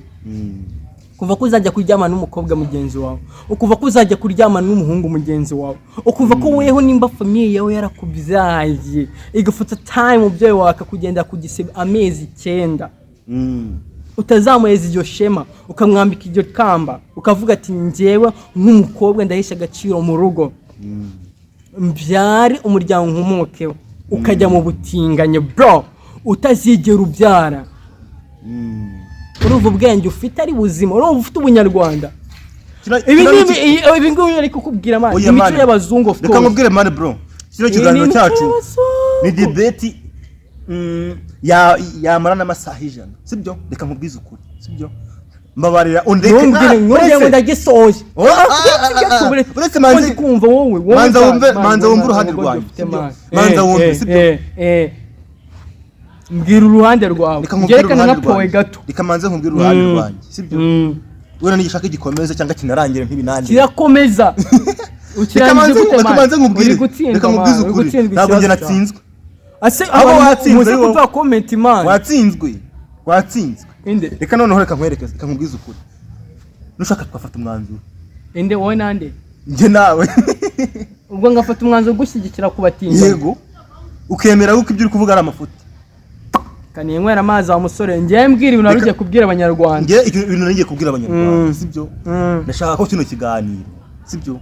ukumva ko uzajya kuryamana n'umukobwa mugenzi wawe, ukumva ko uzajya kuryamana n'umuhungu mugenzi wawe, ukumva ko weho nimba famille yawe yarakubyaye igafata time, umubyeyi wawe akakugenda ku gisebe amezi 9, utazamuheza iryo shema, ukamwambika iryo kamba, ukavuga ati njyewe nk'umukobwa ndahesha agaciro mu rugo, mbyare umuryango nkomokeho, ukajya mu butinganyi, bro, utazigera ubyara. Urumva ubwenge ufite ari buzima? Urumva ufite ubunyarwanda? Ibi ni ibi ngibi ari kukubwira, man, Oya, imico man. y'abazungu, of Reka course. nkubwire, man, bro, kino Iyi ni kiganiro imico cyacu y'abazungu. ni debate yamara n'amasaha 100, sibyo? Reka nkubwize ukuri, sibyo? Mbabarira undeke. Ntumbwire ntumbwire ngo ndagisoje. Oh, ah, ah, ah, ah. Uretse manze- Ndi kumva wowe wowe Manza wumve, man, manza wowe wumve uruhande wowe rwanjye, ufite, sibyo? man. Manza wumve, sibyo? Mbwira uruhande rwawe. Reka nkubwire Byerekana uruhande nka powe rwanjye. gato. Reka manze nkubwire uruhande rwanjye, sibyo? Wenda nigishaka gikomeze cyangwa kinarangire ntibinangire. Kirakomeza. Reka Ukirangije manze gute, reka man? manze nkubwire. Uri gutsindwa, Reka man. nkubwize Uri ukuri, gutsindwa ntabwo njye ikibazo cyawe. natsinzwe. Ase Abo abantu watsinzwe muze ari wowe. kuduha comment, man. Watsinzwe, watsinzwe. Inde? Reka noneho, reka nkwereke, reka nkubwize ukuri. Nushaka twafata umwanzuro. Inde? Wowe nande? Njye nawe. Ubwo ngafata umwanzuro wo gushyigikira ku batinganyi? Yego, ukemera yuko ibyo uri kuvuga ari amafuti. Kaninywera amazi wa musore. Ngewe mbwira ibintu wari ugiye kubwira Abanyarwanda. Njye ibyo bintu ngiye kubwira Abanyarwanda, sibyo? Mm. Ndashaka ko kino kiganiro, sibyo,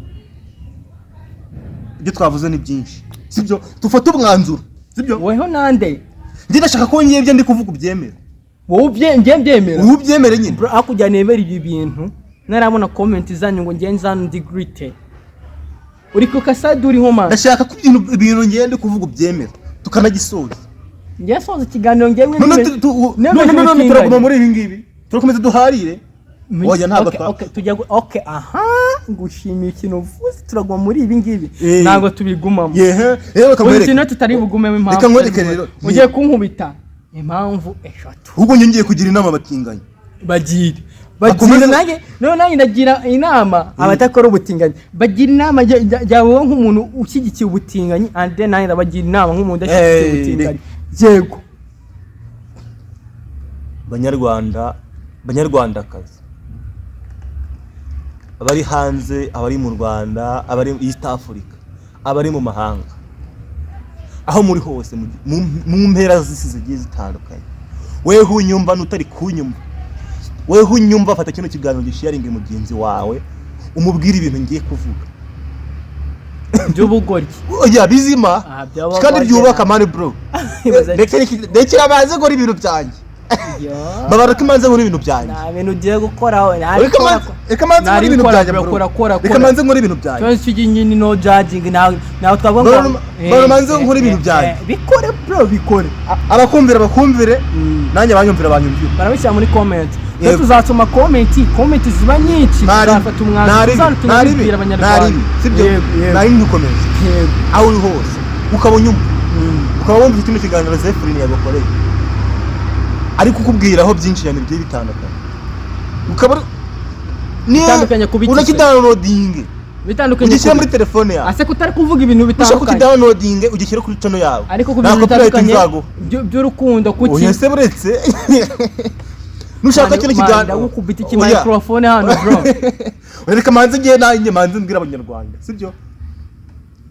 ibyo twavuze ni byinshi, sibyo, dufate umwanzuro, sibyo? Weho nande? Njye ndashaka ko ngiye ibyo ndi kuvuga ubyemera. Wowe ngiye mbyemera. Ubu ubyemere nyine. Bro, aho kugira nemera ibi bintu narabona comment zanyu ngo ngiye nzanu ndigrite uri ku kasadi uriho, man. Ndashaka ko ibintu ngiye ndi kuvuga ubyemera, tukanagisoza. Ngiye soza ikiganiro ngiye. None none turaguma muri ibi ngibi, turakomeza duharire? Oya, ntabwo. Okay, okay, tujya okay, aha ngushimiye ikintu uvuze. Turaguma muri ibi ngibi? Eh. Ntabwo tubigumamo. Yehe, rero reka Ubu nkwereke. ikintu tutari bugumemo, impamvu Reka nkwereke tutari rero. bugumemo. Ugiye kunkubita impamvu eshatu. Ahubwo njye ngiye kugira inama abatinganyi. Bagire, bagira. Bakomeze- Nanjye none nanjye ndagira inama abatakora ubutinganyi. Bagira inama jya wowe nk'umuntu ushyigikiye ubutinganyi, and then nanjye ndabagira inama nk'umuntu udashyigikiye Eh, ubutinganyi. Yego. Banyarwanda, Banyarwandakazi, abari hanze, abari mu Rwanda, abari East Africa, abari mu mahanga, aho muri hose mu mpera z'isi zigiye zitandukanye, weho unyumva n'utari kunyumva, weho unyumva, fata kino kiganiro gisharinge mugenzi wawe, umubwire ibintu ngiye kuvuga. By'ubugoryi. Oya, bizima. Ah, by'abagoryi. Kandi byubaka, man, bro. Ibaze- Rekera abanze nkora ibintu byanjye. Yo. Babara ko imanze nkora ibintu byanjye. Nta bintu ugiye gukoraho. Reka manze nkora ibintu byanjye, bro. Kora, kora. Reka manze nkora ibintu byanjye. Ikibazo cy'inyini, no judging. Nawe twavuga ngo Bro, manze nkore ibintu byanjye. Bikore, bro, bikore. Abakumvira bakumvire, nanjye abanyumvira banyumvire. Barabishyira muri comment. Rero Yego. tuzasoma comment, comment ziba nyinshi, Ntari tuzafata umwanzuro, ntari tuzatuma ntari tubwira Abanyarwanda. Ntari, sibyo? Yego, yego. Nari ndukomeza. Yego. Aho uri hose ukaba unyumva, ukaba wumva kino kiganiro Zephyrine yagukoreye, ari kukubwiraho byinshi cyane bigiye bitandukanye, ukaba Bitandukanye ku biki se? Unakidownloadinge, Bitandukanye ugishyira muri telefone yawe. Ase kutari kuvuga ibintu Ushaka bitandukanye. kukidownloadinge, ugishyire kuri channel yawe. Ariko ku Nta bintu copyright bitandukanye nzaguha. by'urukundo kuki? Oya se, buretse nushaka kino kiganiro. Ndagukubita iki Oya. microphone hano, bro. Reka manze ngiye nanjye manze mbwira Abanyarwanda, sibyo?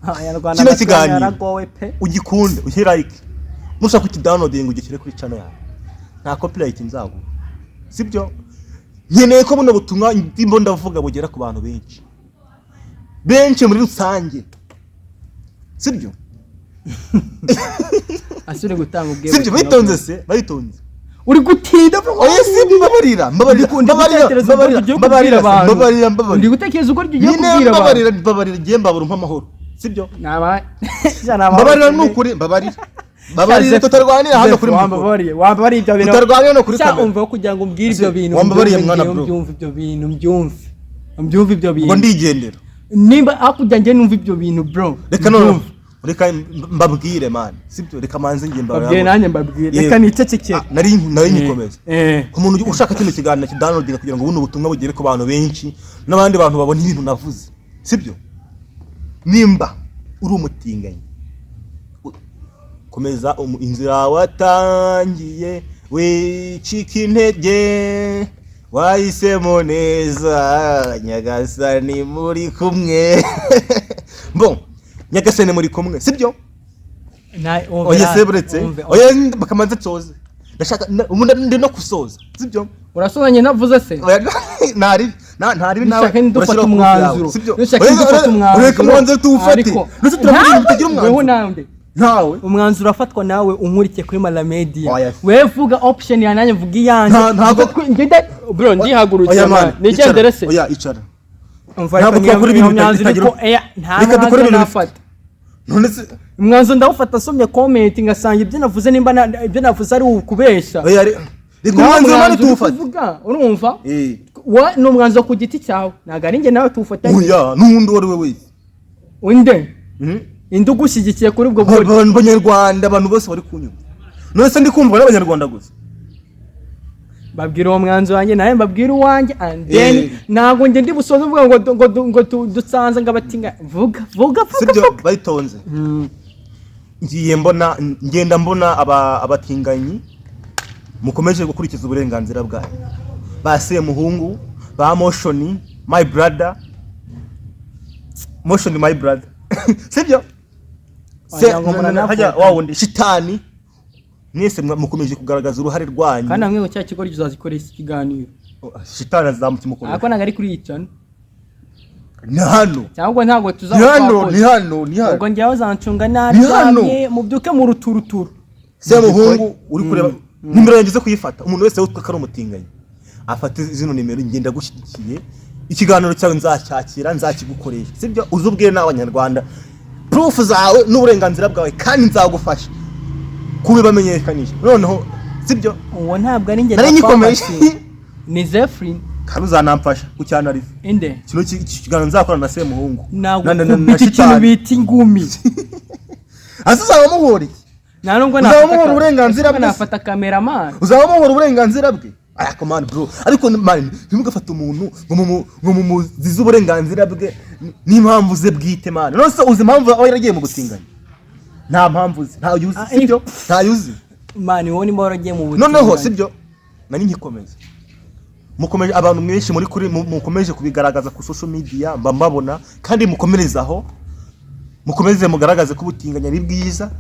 Abanyarwanda Kino batuye kiganiro. yaragowe pe. Ugikunde, ushyire like, nushaka kukidownloadinga ugishyire kuri channel yawe, nta copyright nzaguha, sibyo? Nkeneye ko buno butumwa ndimo ndavuga bugera ku bantu benshi benshi muri rusange, sibyo? Asubire gutanga ubwe. Sibyo? Bayitonze se, bayitonze. Uri gutinda, bro. Oya, si mbabarira, mbabarira. Ndi Mbabarira. gutekereza uko Mbabarira. ugiye Mbabarira kubwira se, abantu. mbabarira, Ndi mbabarira. gutekereza uko ugiye Nyine kubwira abantu. mbabarira, mbabarira, ngiye mbabura umpa amahoro, sibyo? Naba Mbabarira, ni ukuri, mbabarira, mbabarira, tutarwanira hano kuri mikoro. Wambabariye, wambabariye ibyo bintu. Tutarwanira no kuri Cya, kamera. umva, kugira ngo umbwire ibyo bintu Wambabariye, mbyumve, mwana, ngewe bro. mbyumve ibyo bintu, mbyumve ibyo Ubwo bintu. ndigendera. Nimba hakurya njye numva ibyo bintu, bro. Reka none Mbyumve. reka mbabwire, man, sibyo? Reka manze ngiye Mbabwire. mbabwire. Nanjye mbabwire. Yego. Reka nicecekere. Ah, nari nyikomeza. Ku muntu ushaka kino kiganiro kidownloadinga kugira ngo buno butumwa bugere ku bantu benshi n'abandi bantu babona ibintu navuze, sibyo? Nimba uri umutinganyi, komeza inzira watangiye, wicika intege, wahisemo neza, Nyagasani muri kumwe. Bon, Nyagasani muri kumwe, sibyo? Oya se, buretse. Oya, bakamanza nsoze. Ndashaka ubu ndi no gusoza, sibyo? Urasozanye navuze se? Oya, ntari ntari nawe. Nushaka ntidufate Urashyiraho umwanzuro. sibyo? Nushaka Oya, ntidufate oya, umwanzuro. reka umwanzuro tuwufate. Ariko Ndetse turavuga ibintu bitagira weho umwanzuro. nande? Ntawe. Umwanzuro urafatwa nawe unkurikiye kuri Mara Media. Oya. Wewe vuga option ya, nanjye mvuga iyanjye. Ntabwo- Bro, ndihagurutse Oya, man. man, Nigendere icara. se? Oya, icara. Umva, Ntabwo ariko twakora niyo ibintu myanzuro bitagira- iko nta Reka dukore mwanzuro ibintu nafata. None se Umwanzuro ndawufata nsomye comment, ngasanga ibyo navuze, nimba ibyo navuze ari ukubeshya. Oya, reka Nawe umwanzuro mani uri tuwufate. kuvuga, urumva? Eh. Wa ni umwanzuro ku giti cyawe, ntabwo ari njye nawe tuwufatanye. Oya, n'undi uwo ari we wese. Undi Mhm. indi ugushyigikiye kuri ubwo buryo. Abantu, Abanyarwanda, abantu bose bari kunyumva. None se ndi kumva n'Abanyarwanda gusa? Babwira uwo mwanzuro wanjye, nawe mbabwira uwanjye, and then Eh. ntabwo njye ndi busoze uvuga ngo dusanze ngo abatinga. Vuga, vuga, vuga. Sibyo? Vuga. Bayitonze. Ngiye mbona, ngenda mbona abatinganyi mukomeje gukurikiza uburenganzira bwanyu, ba Semuhungu, ba Moshoni, my brother. Motion, my brother, sibyo se? Wagira ngo muranapfuka. Hajya wa wundi shitani, mwese mukomeje kugaragaza uruhare rwanyu. Kandi hamwe ngo cya kigo uzazikoresha ikiganiro. Shitani azamukimukorera. Ariko ntabwo ari kuri iyi channel. Ni hano. Cyangwa ntabwo Ni tuzaba hano. twakoze. Ni hano, ni hano. Ubwo njyewe uzancunga Ni hano. naryamye, mubyuke mu ruturuturu. Semuhungu, uri kureba nimero yanjye uze kuyifata. Umuntu wese witwa ko ari umutinganyi afate zino nimero. Ngenda gushyigikiye, ikiganiro cyawe nzacyakira, nzakigukoresha, sibyo? Uze ubwire n'Abanyarwanda proof zawe n'uburenganzira bwawe, kandi nzagufasha kubibamenyekanisha noneho, sibyo? Uwo ntabwo ari njye. Nari nyikomeje. Ni Zefrin. Kandi uzanamfasha kucyanariza Inde? kino kiganiro nzakorana na Semuhungu Ntabwo na kubita ikintu Shitani. bita ingumi. Ase uzaba muhora iki? Nta nubwo Uzaba nafata muhora uburenganzira nubwo bwe se? nafata cameraman. Uzaba muhora uburenganzira bwe? Ariko man, bro, ariko man, ntimugafate umuntu ngo mumuzize uburenganzira bwe n'impamvu ze bwite, man. None se uzi impamvu aba yaragiye mu butinganyi? Nta mpamvu uzi, ntayo uzi. Ah, Sibyo? Ntayo uzi. Man, wowe nimba waragiye mu butinganyi. Noneho sibyo, nari nkikomeza. Mukomeje, abantu mwinshi muri kuri mukomeje kubigaragaza ku social media, mba mbabona, kandi mukomereze aho, mukomeze mugaragaze ko ubutinganyi ari bwiza,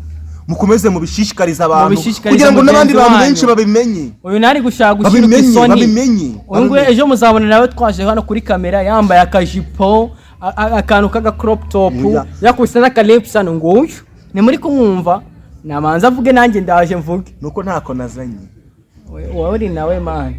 mukomeze mubishishikariza abantu Mubishishikarize kugira ngo n'abandi mugenzi bantu wanyu. benshi babimenye. Uyu ntari gushaka gushyira Babimenye, isoni. babimenye, Uyu nguyu babimenye. ejo muzabona nawe twaje hano kuri kamera yambaye akajipo, akantu k'aga crop top, Oya. yakubise n'akalips hano. Nguyu ni muri kumwumva, namanza avuge, nanjye ndaje mvuge. Nuko ntako nazanye. Wowe uri nawe, man.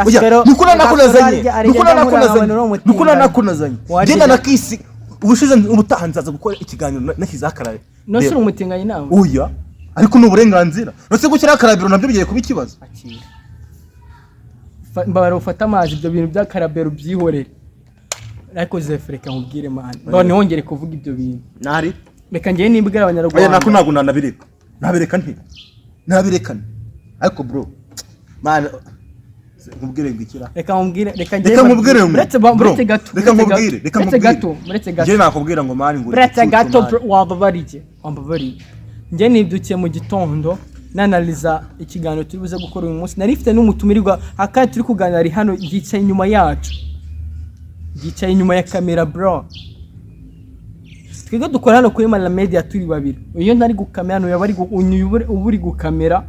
Oya, nuko nako nazanye, nuko nako nazanye, nuko nako nazanye. Ngenda nakisi ubushize, ubutaha nzaza gukora ikiganiro nashyizeho akarabiro. Nose uri umutinganyi nawe? Oya, ariko ni uburenganzira. Nose gushyiraho akarabiro nabyo bigiye kuba ikibazo? Akira. Mbabara ufate amazi, ibyo bintu by'akarabero byihorere. Ariko Zefu, reka nkubwire, man, none wongere kuvuga ibyo bintu. Nari Reka njyewe nibwira Oya, Abanyarwanda. nako ntabwo nanabireka, nabireka nti nabireka nti. Ariko bro, man, nkubwire ngo ikira. Reka nkubwire, reka njyewe Reka nkubwire ngo bro, uretse gato, reka uretse nkubwire, gato, reka uretse nkubwire. gato, uretse gato. Njye nakubwira ngo man, ngo uri Uretse igicucu, gato. man. Bro, wambabariye, wambabariye. Njye nibyukiye mu gitondo nanaliza ikiganiro turi buze gukora uyu munsi. Nari mfite n'umutumirwa akandi turi kuganira, ari hano yicaye inyuma yacu, yicaye inyuma ya kamera. Bro, twebwe dukora hano kuri Mara Media turi babiri. Iyo ntari gukamera hano, yaba ari uyu uba uri gukamera,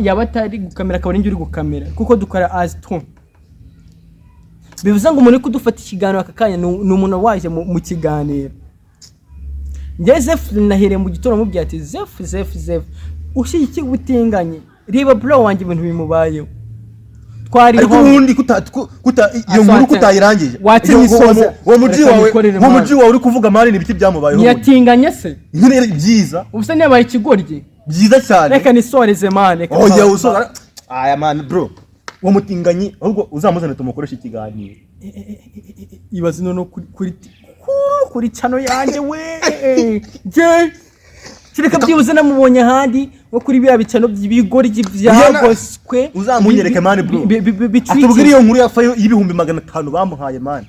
yaba atari gukamera akaba ari njye uri gukamera, kuko dukora as two. Bivuze ngo umuntu uri kudufata ikiganiro aka kanya ni umuntu waje mu kiganiro. Njye Zefu nahereye mu gitondo mubwira ati: "Zefu, Zefu, Zefu, ushyigikiye ubutinganyi, reba bro wanjye ibintu bimubayeho." Twari Ariko ubundi kuta iyo nkuru kutayirangije. Watse Uwo uwo muji Reka wawe, nikorere, uwo man. muji wawe uri kuvuga, man, ni ibiki byamubayeho ubundi? Ntiyatinganye se? Nyine byiza. Ubusa ntiyabaye ikigoryi? Byiza cyane. Reka nisoreze, man, reka. Oya, usoza aya, man. Bro, uwo mutinganyi ahubwo uzamuzane tumukoreshe ikiganiro. Ibaze noneho kuri channel yanjye we je kereka byibuze namubonye ahandi nko kuri biriya bicano by'ibigoryi byagoswe. Uzamunyereke, man, bro. Bitwikiriye. Atubwire iyo nkuru yafayo y'500,000 bamuhaye, man.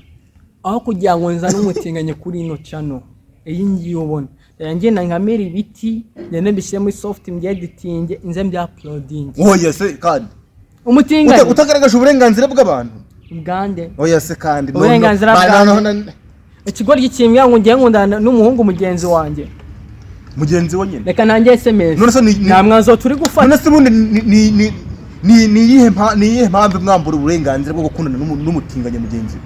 Aho kugira ngo nzane umutinganye kuri ino channel iyi ngiyi ubona, ngenda nkamera ibiti, ngende mbishyire muri soft, mbyeditinge, nze mbya uploading. Oya se kandi Umutinganye utagaragaje uburenganzira bw'abantu. Ubwande? Oya se kandi no, Uburenganzira no. bwanjye. No, no, no. Ikigoryi kimbwira ngo ngiye nkundana n'umuhungu mugenzi wanjye. Mugenzi we nyine. Reka nanjye SMS. None se Nta mwanzuro turi gufata. None se ubundi ni iyihe mpamvu mwambura uburenganzira bwo gukundana n'umutinganyi mugenzi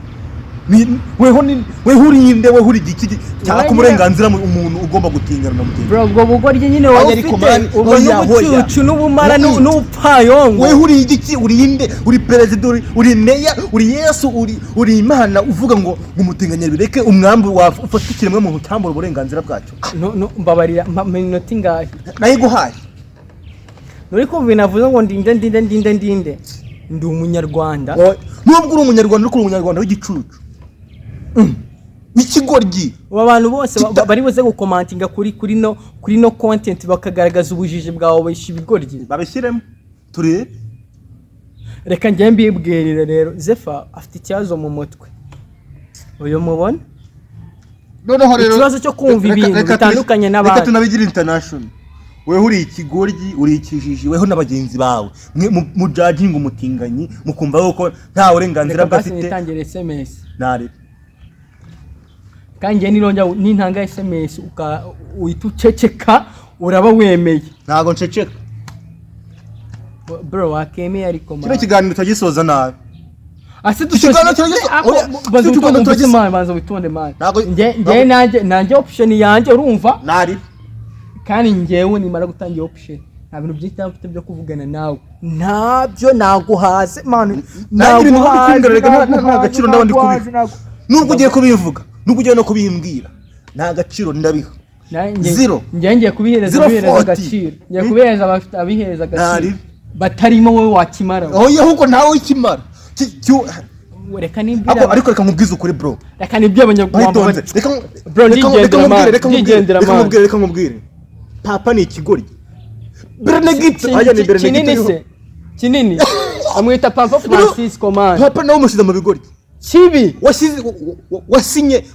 we? Weho ni weho uri nde? Weho uri igiki cyaka Wenyine. uburenganzira umuntu ugomba gutingana na mugenzi we? Bro, ubwo bugoryi nyine Oya, wowe ariko ufite man, ubwo oya, oya. n'ubucucu n'ubumara Oya. n'ubupfayongo. Weho uri igiki? Uri inde? Uri perezida? Uri meya? Uri Yesu? Uri Imana uvuga ngo umutinganya bireke, umwambi ufate ikiremwa muntu cyambura uburenganzira bwacyo? No, no, mbabarira, mpa iminota ingahe? Nayiguhaye. Nturi kumva ibintu avuze ngo ndinde, ndinde, ndinde, ndinde? Ndi Umunyarwanda. Nubwo uri Umunyarwanda, ariko uri Umunyarwanda w'igicucu, w'ikigoryi. Ubu abantu bose bari buze gukomantinga kuri no content bakagaragaza ubujiji bwawe bisha ibigoryi. Babishyiremo turebe. Reka njye mbibwirire rero, Zefa afite ikibazo mu mutwe uyu mubona. Noneho rero Ikibazo cyo kumva ibintu bitandukanye n'abandi. Reka tunabigire international. Weho uri ikigoryi, uri ikijiji, weho na bagenzi bawe mwe mujajinga umutinganyi, mukumva yuko nta burenganzira Reka basi bwafite. nitangire SMS. Narebe. Kandi njye nirongera nintanga SMS uhita uceceka, uraba wemeye. Ntabwo nceceka. Bro, wakemeye ariko, Kino man. kiganiro turagisoza nabi. Ase Ikiganiro oya, baza kino kiganiro witonde man, banza witonde, man. Njye nanjye option yanjye, urumva? Nari Kandi njyewe nimara gutanga iyo option, nta bintu byinshi cyangwa mfite byo kuvugana nawe, ntabyo naguhaze, man. Nanjye ibintu byo kumbwira reka nta Naguhaze, gaciro ndaba ndi naguhaze, kubiha. Nubwo ugiye kubivuga, nubwo ugiye no kubimbwira, nta gaciro ndabiha. Zero. Njye ngiye kubihereza Zero abihereza forty. agaciro, ngiye kubihereza abafite abihereza agaciro Ntari. batarimo wowe wakimara. Oya, ahubwo nawe ukimara Reka nibwire Ariko reka nkubwize ukuri, bro. Reka nibwire abanyarwanda. Witonze, reka Bro, reka ndigendera, nkubwire, man. reka nkubwire, Ndigendera, reka man. nkubwire, reka nkubwire, papa ni ikigoryi. Benedicto aya ni Kinini Benedicto. se kinini amwita Papa Francisco, man. Papa nawe umushyize mu bigoryi. Kibi. Wasize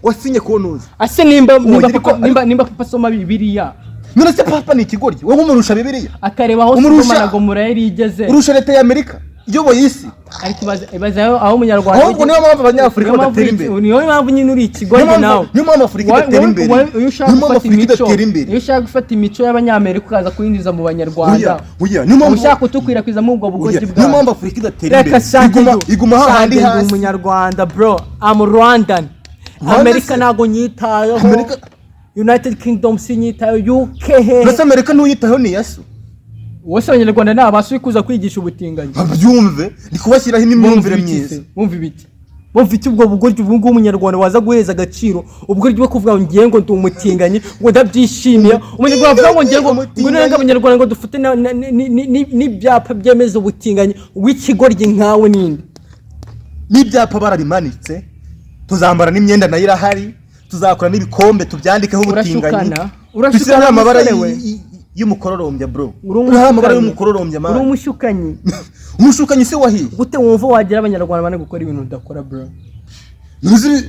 wasinye kunoza. Ase nimba ariko- papa, nimba papa asoma Bibiliya, None se papa ni ikigoryi, wowe umurusha Bibiliya? akareba aho Sodoma na Gomora yari igeze. Urusha leta ya Amerika iyoboye isi? Ariko ibaze aho umunyarwanda Ahubwo niyo mpamvu abanyafurika Niyo mpamvu badatera imbere. Niyo mpamvu nyine uri ikigoryi nawe. Niyo mpamvu Afurika idatera imbere. Iyo ushaka Niyo mpamvu gufata Afurika imico, idatera imbere. iyo ushaka gufata imico y'abanyamerika ukaza kuyinjiza mu banyarwanda, Oya, oya, niyo mpamvu ushaka kudukwirakwizamo ubwo Oya, bugoryi niyo bwawe. mpamvu Afurika idatera Reka imbere. shange Iguma hahandi ndi hasi. umunyarwanda, bro, I'm Rwandan. Rwanda Amerika se? ntago nyitayeho. United Kingdom sinyitayeho, UK hehe. Mbese Amerika ntuyitaho, ni iyaso? Wose abanyarwanda ni abasi kuza kwigisha ubutinganyi. Babyumve, ni kubashyiraho imyumvire Bumva ibiki myiza. se? Bumva ibiki? Bumva iki? Ubwo bugoryi ubu ngubu umunyarwanda waza guheza agaciro, ubugoryi bwo kuvuga ngo ngiye, ngo ndi umutinganyi, ngo ndabyishimiye, umunyarwanda avuga ngo ngiye, ngo none abanyarwanda ngo dufite n'ibyapa byemeza ubutinganyi, w'ikigoryi nkawe ninde? N'ibyapa barabimanitse, tuzambara n'imyenda nayo irahari, tuzakora n'ibikombe tubyandikeho ubutinganyi. Urashukana. Urashukana, Dushyiraho amabara musore we. y'umukororombya, bro. Uri Uriho amabara umushukanyi. y'umukororombya, Uri man. umushukanyi. Umushukanyi se wahiye? Gute wumva wagira abanyarwanda bane gukora ibintu udakora, bro? Ntuzi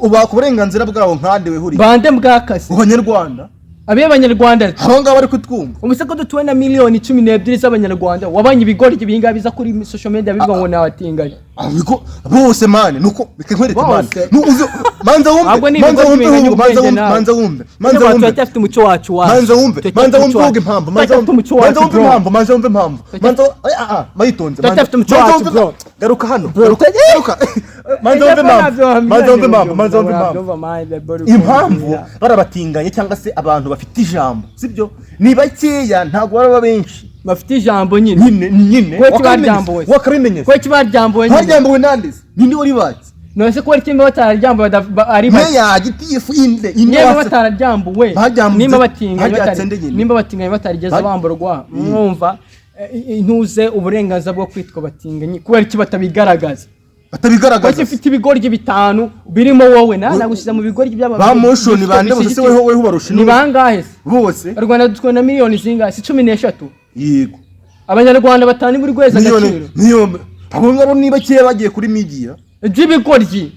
ubaka uburenganzira bwabo nkande we huriya? Bande bwakase? Abanyarwanda. Abiye abanyarwanda. Abo ngabo bari kutwumva. Ubuse ko dutuwe na miliyoni 12 z'abanyarwanda, wabanye ibigoryi ibingabi biza kuri social media bivuga ngo nabatinganyi? Ariko bose, man, nuko reka nkwereke, man. Bose. Uzi manza wumve. Ahubwo ni Manza ibigoryi wumve binganya ahubwo, manza ubwenge wumve. nawe. Manza wumve, manza wumve. Turacyafite umuco wacu wacu. Manza wumve. Turacyafite Manza wumve umuco uvuga wacu. impamvu, manza Turacyafite wumve. umuco Manza wacu, wumve bro. impamvu, manza wumve impamvu, manza ah ah mayitonze. Turacyafite umuco Manza wacu, wumve. bro. Garuka hano. Bro, Garuka, garuka. Manza wumve impamvu, manza wumve impamvu, manza wumve impamvu. Impamvu barabatinganye cyangwa se abantu bafite ijambo, sibyo, ni bakeya, ntabwo baba benshi. Bafite ijambo nyine. Nyine nyine. Kubera iki baryambuwe? Wakabimenye. Kubera iki baryambuwe nyine? Baryambuwe nande se? Ninde wari batse? None se kubera iki nimba batararyambuwe ari bake? Meya, gitifu, inde inde Nimba wase batararyambuwe, nimba batinganye baryatse nde nyine? Nimba batinganye batarigeze bamburwa, mwumva intuze uburenganzira bwo kwitwa batinganyi, kubera iki batabigaragaza? Batabigaragaza. Kuki ufite ibigoryi bitanu birimo wowe na nagushyize mu bigoryi by'aba Ba Motion bande bose se, weho weho barusha Ni bangahe se? Bose. U Rwanda dutwe na miliyoni zingahe? Si 13? Yego. Abanyarwanda batanu buri kwezi Miliyoni agaciro. Miliyoni, abo ngabo ni bakeya bagiye kuri media. By'ibigoryi.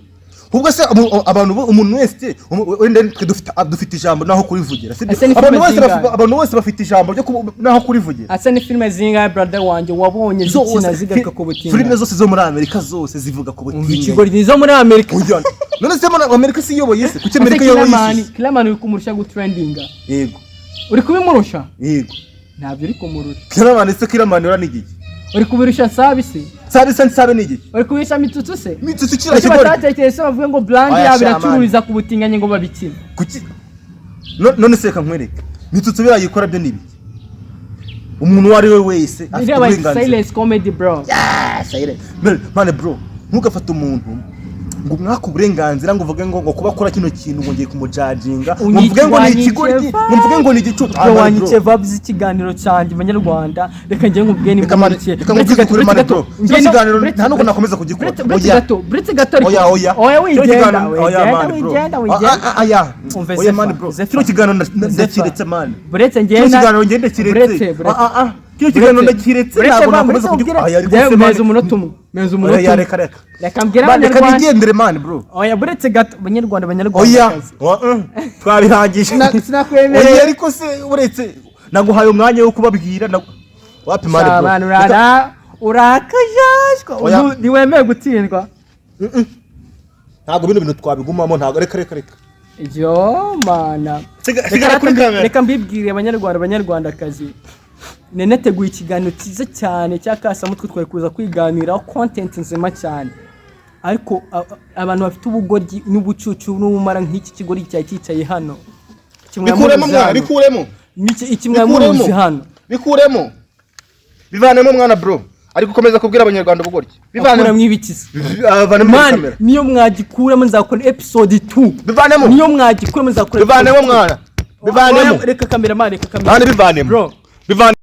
Ubwo se abantu umuntu wese wenda twe dufite ijambo naho kurivugira, sibyo? Ese ni Abantu filime bose zingahe? Abantu bose bafite ijambo ryo naho kurivugira. Asa ni filime zingahe, brother wanjye, wabonye zikina zigaruka ku Filime butinganyi? zose zo muri Amerika zose zivuga ku Umva, butinganyi. ikigoryi zo muri Amerika. Oya, none se muri Amerika si iyoboye isi? Kuki Amerika Ese iyoboye Killaman isi? Killaman uri kumurusha gutrendinga? Yego. Uri kubimurusha? Yego. Ntabyo uri kumurusha. Killaman se, Killaman ura ni igiki? Uri kubirusha Nsabi se? Sabe se, Nsabe ni igiki? Uri kubirusha Mitsutsu se? Mitsutsu kiriya Kuki kigoryi. batatekereza se bavuge ngo brand Oya, yabo sha, iracururiza ku butinganyi ngo babikine? Kuki none se reka nkwereke, Mitsutsu biriya yikora byo ni ibiki? Umuntu uwo ari we wese afite Biriya bayita uburenganzira. silence comedy, bro. Ah, silence. Man, bro, ntugafate umuntu ngo umwake uburenganzira, ngo uvuge ngo kuba akora kino kintu ngo ngiye kumujajinga, ngo mvuge ngo ni ikigoryi, ngo mvuge ngo ni igicucu. Ah, Bro, man, wanyice bro. vibes z'ikiganiro cyanjye. Banyarwanda, reka njye nkubwiye nimba Reka man, nkurikiye. reka Buretse nkubwize gato, ukuri, buretse man, gato. bro. Kino kiganiro nta nubwo nakomeza kugikora. Buretse Oya. gato, buretse gato ariko. Oya, oya. Oya, Kino wigenda, kiganiro, oya, wigenda, man, bro. wigenda, Ah, wigenda. ah, ah, aya. Umve Oya, Zefa, man, bro. Zefa. Kino kiganiro Zefa. ndakiretse, man. Buretse Kino ngenda. kiganiro ngende kiretse. Buretse, buretse. Ah, ah, ah. Kino kiganiro ndakiretse, Buretse, ntabwo va, nakomeza buretse kugikora. ubwire- Aya, ariko Njyewe se, man, meza umunota umwe, meza umunota Oya, umwe. reka, reka. Reka mbwire Man, reka abanyarwanda. nigendere, man, bro. Oya, buretse gato, banyarwanda, Oya. banyarwanda. Twabihangije. Sinakwemereye. Oya, ariko se uretse naguhaye umwanya wo kubabwira wapi, man, bro. Abantu urara urakajajwa. Oya. Ubu ntiwemeye gutsindwa. Ntabwo bino bintu twabigumamo, ntabwo, reka, reka, reka. Yo mana. Sigara kuri kamera. Reka mbibwire Abanyarwanda, Abanyarwandakazi, neneteguye ikiganiro cyiza cyane cya kasamutwe, twari kuza kwiganiraho content nzima cyane, ariko abantu bafite ubugoryi n'ubucucu n'ubumara nk'iki kigoryi cyari cyicaye hano. Iki Bikuremo mwamuzi mwana. hano. Bikuremo. Iki mwamuzi hano. Bikuremo, bivanemo mwana. Bro ari gukomeza kubwira Abanyarwanda ubugoryi. Bivanemo. Akuramo ibikiza? Vanemo muri Man, kamera. niyo mwagikuramo nzakora episode 2. Bivanemo. Niyo mwagikuramo nzakora Bivanemo episode 2. mwana, bivanemo. Reka cameraman, reka camera. Mwana, bivanemo. Bro. Bivanemo.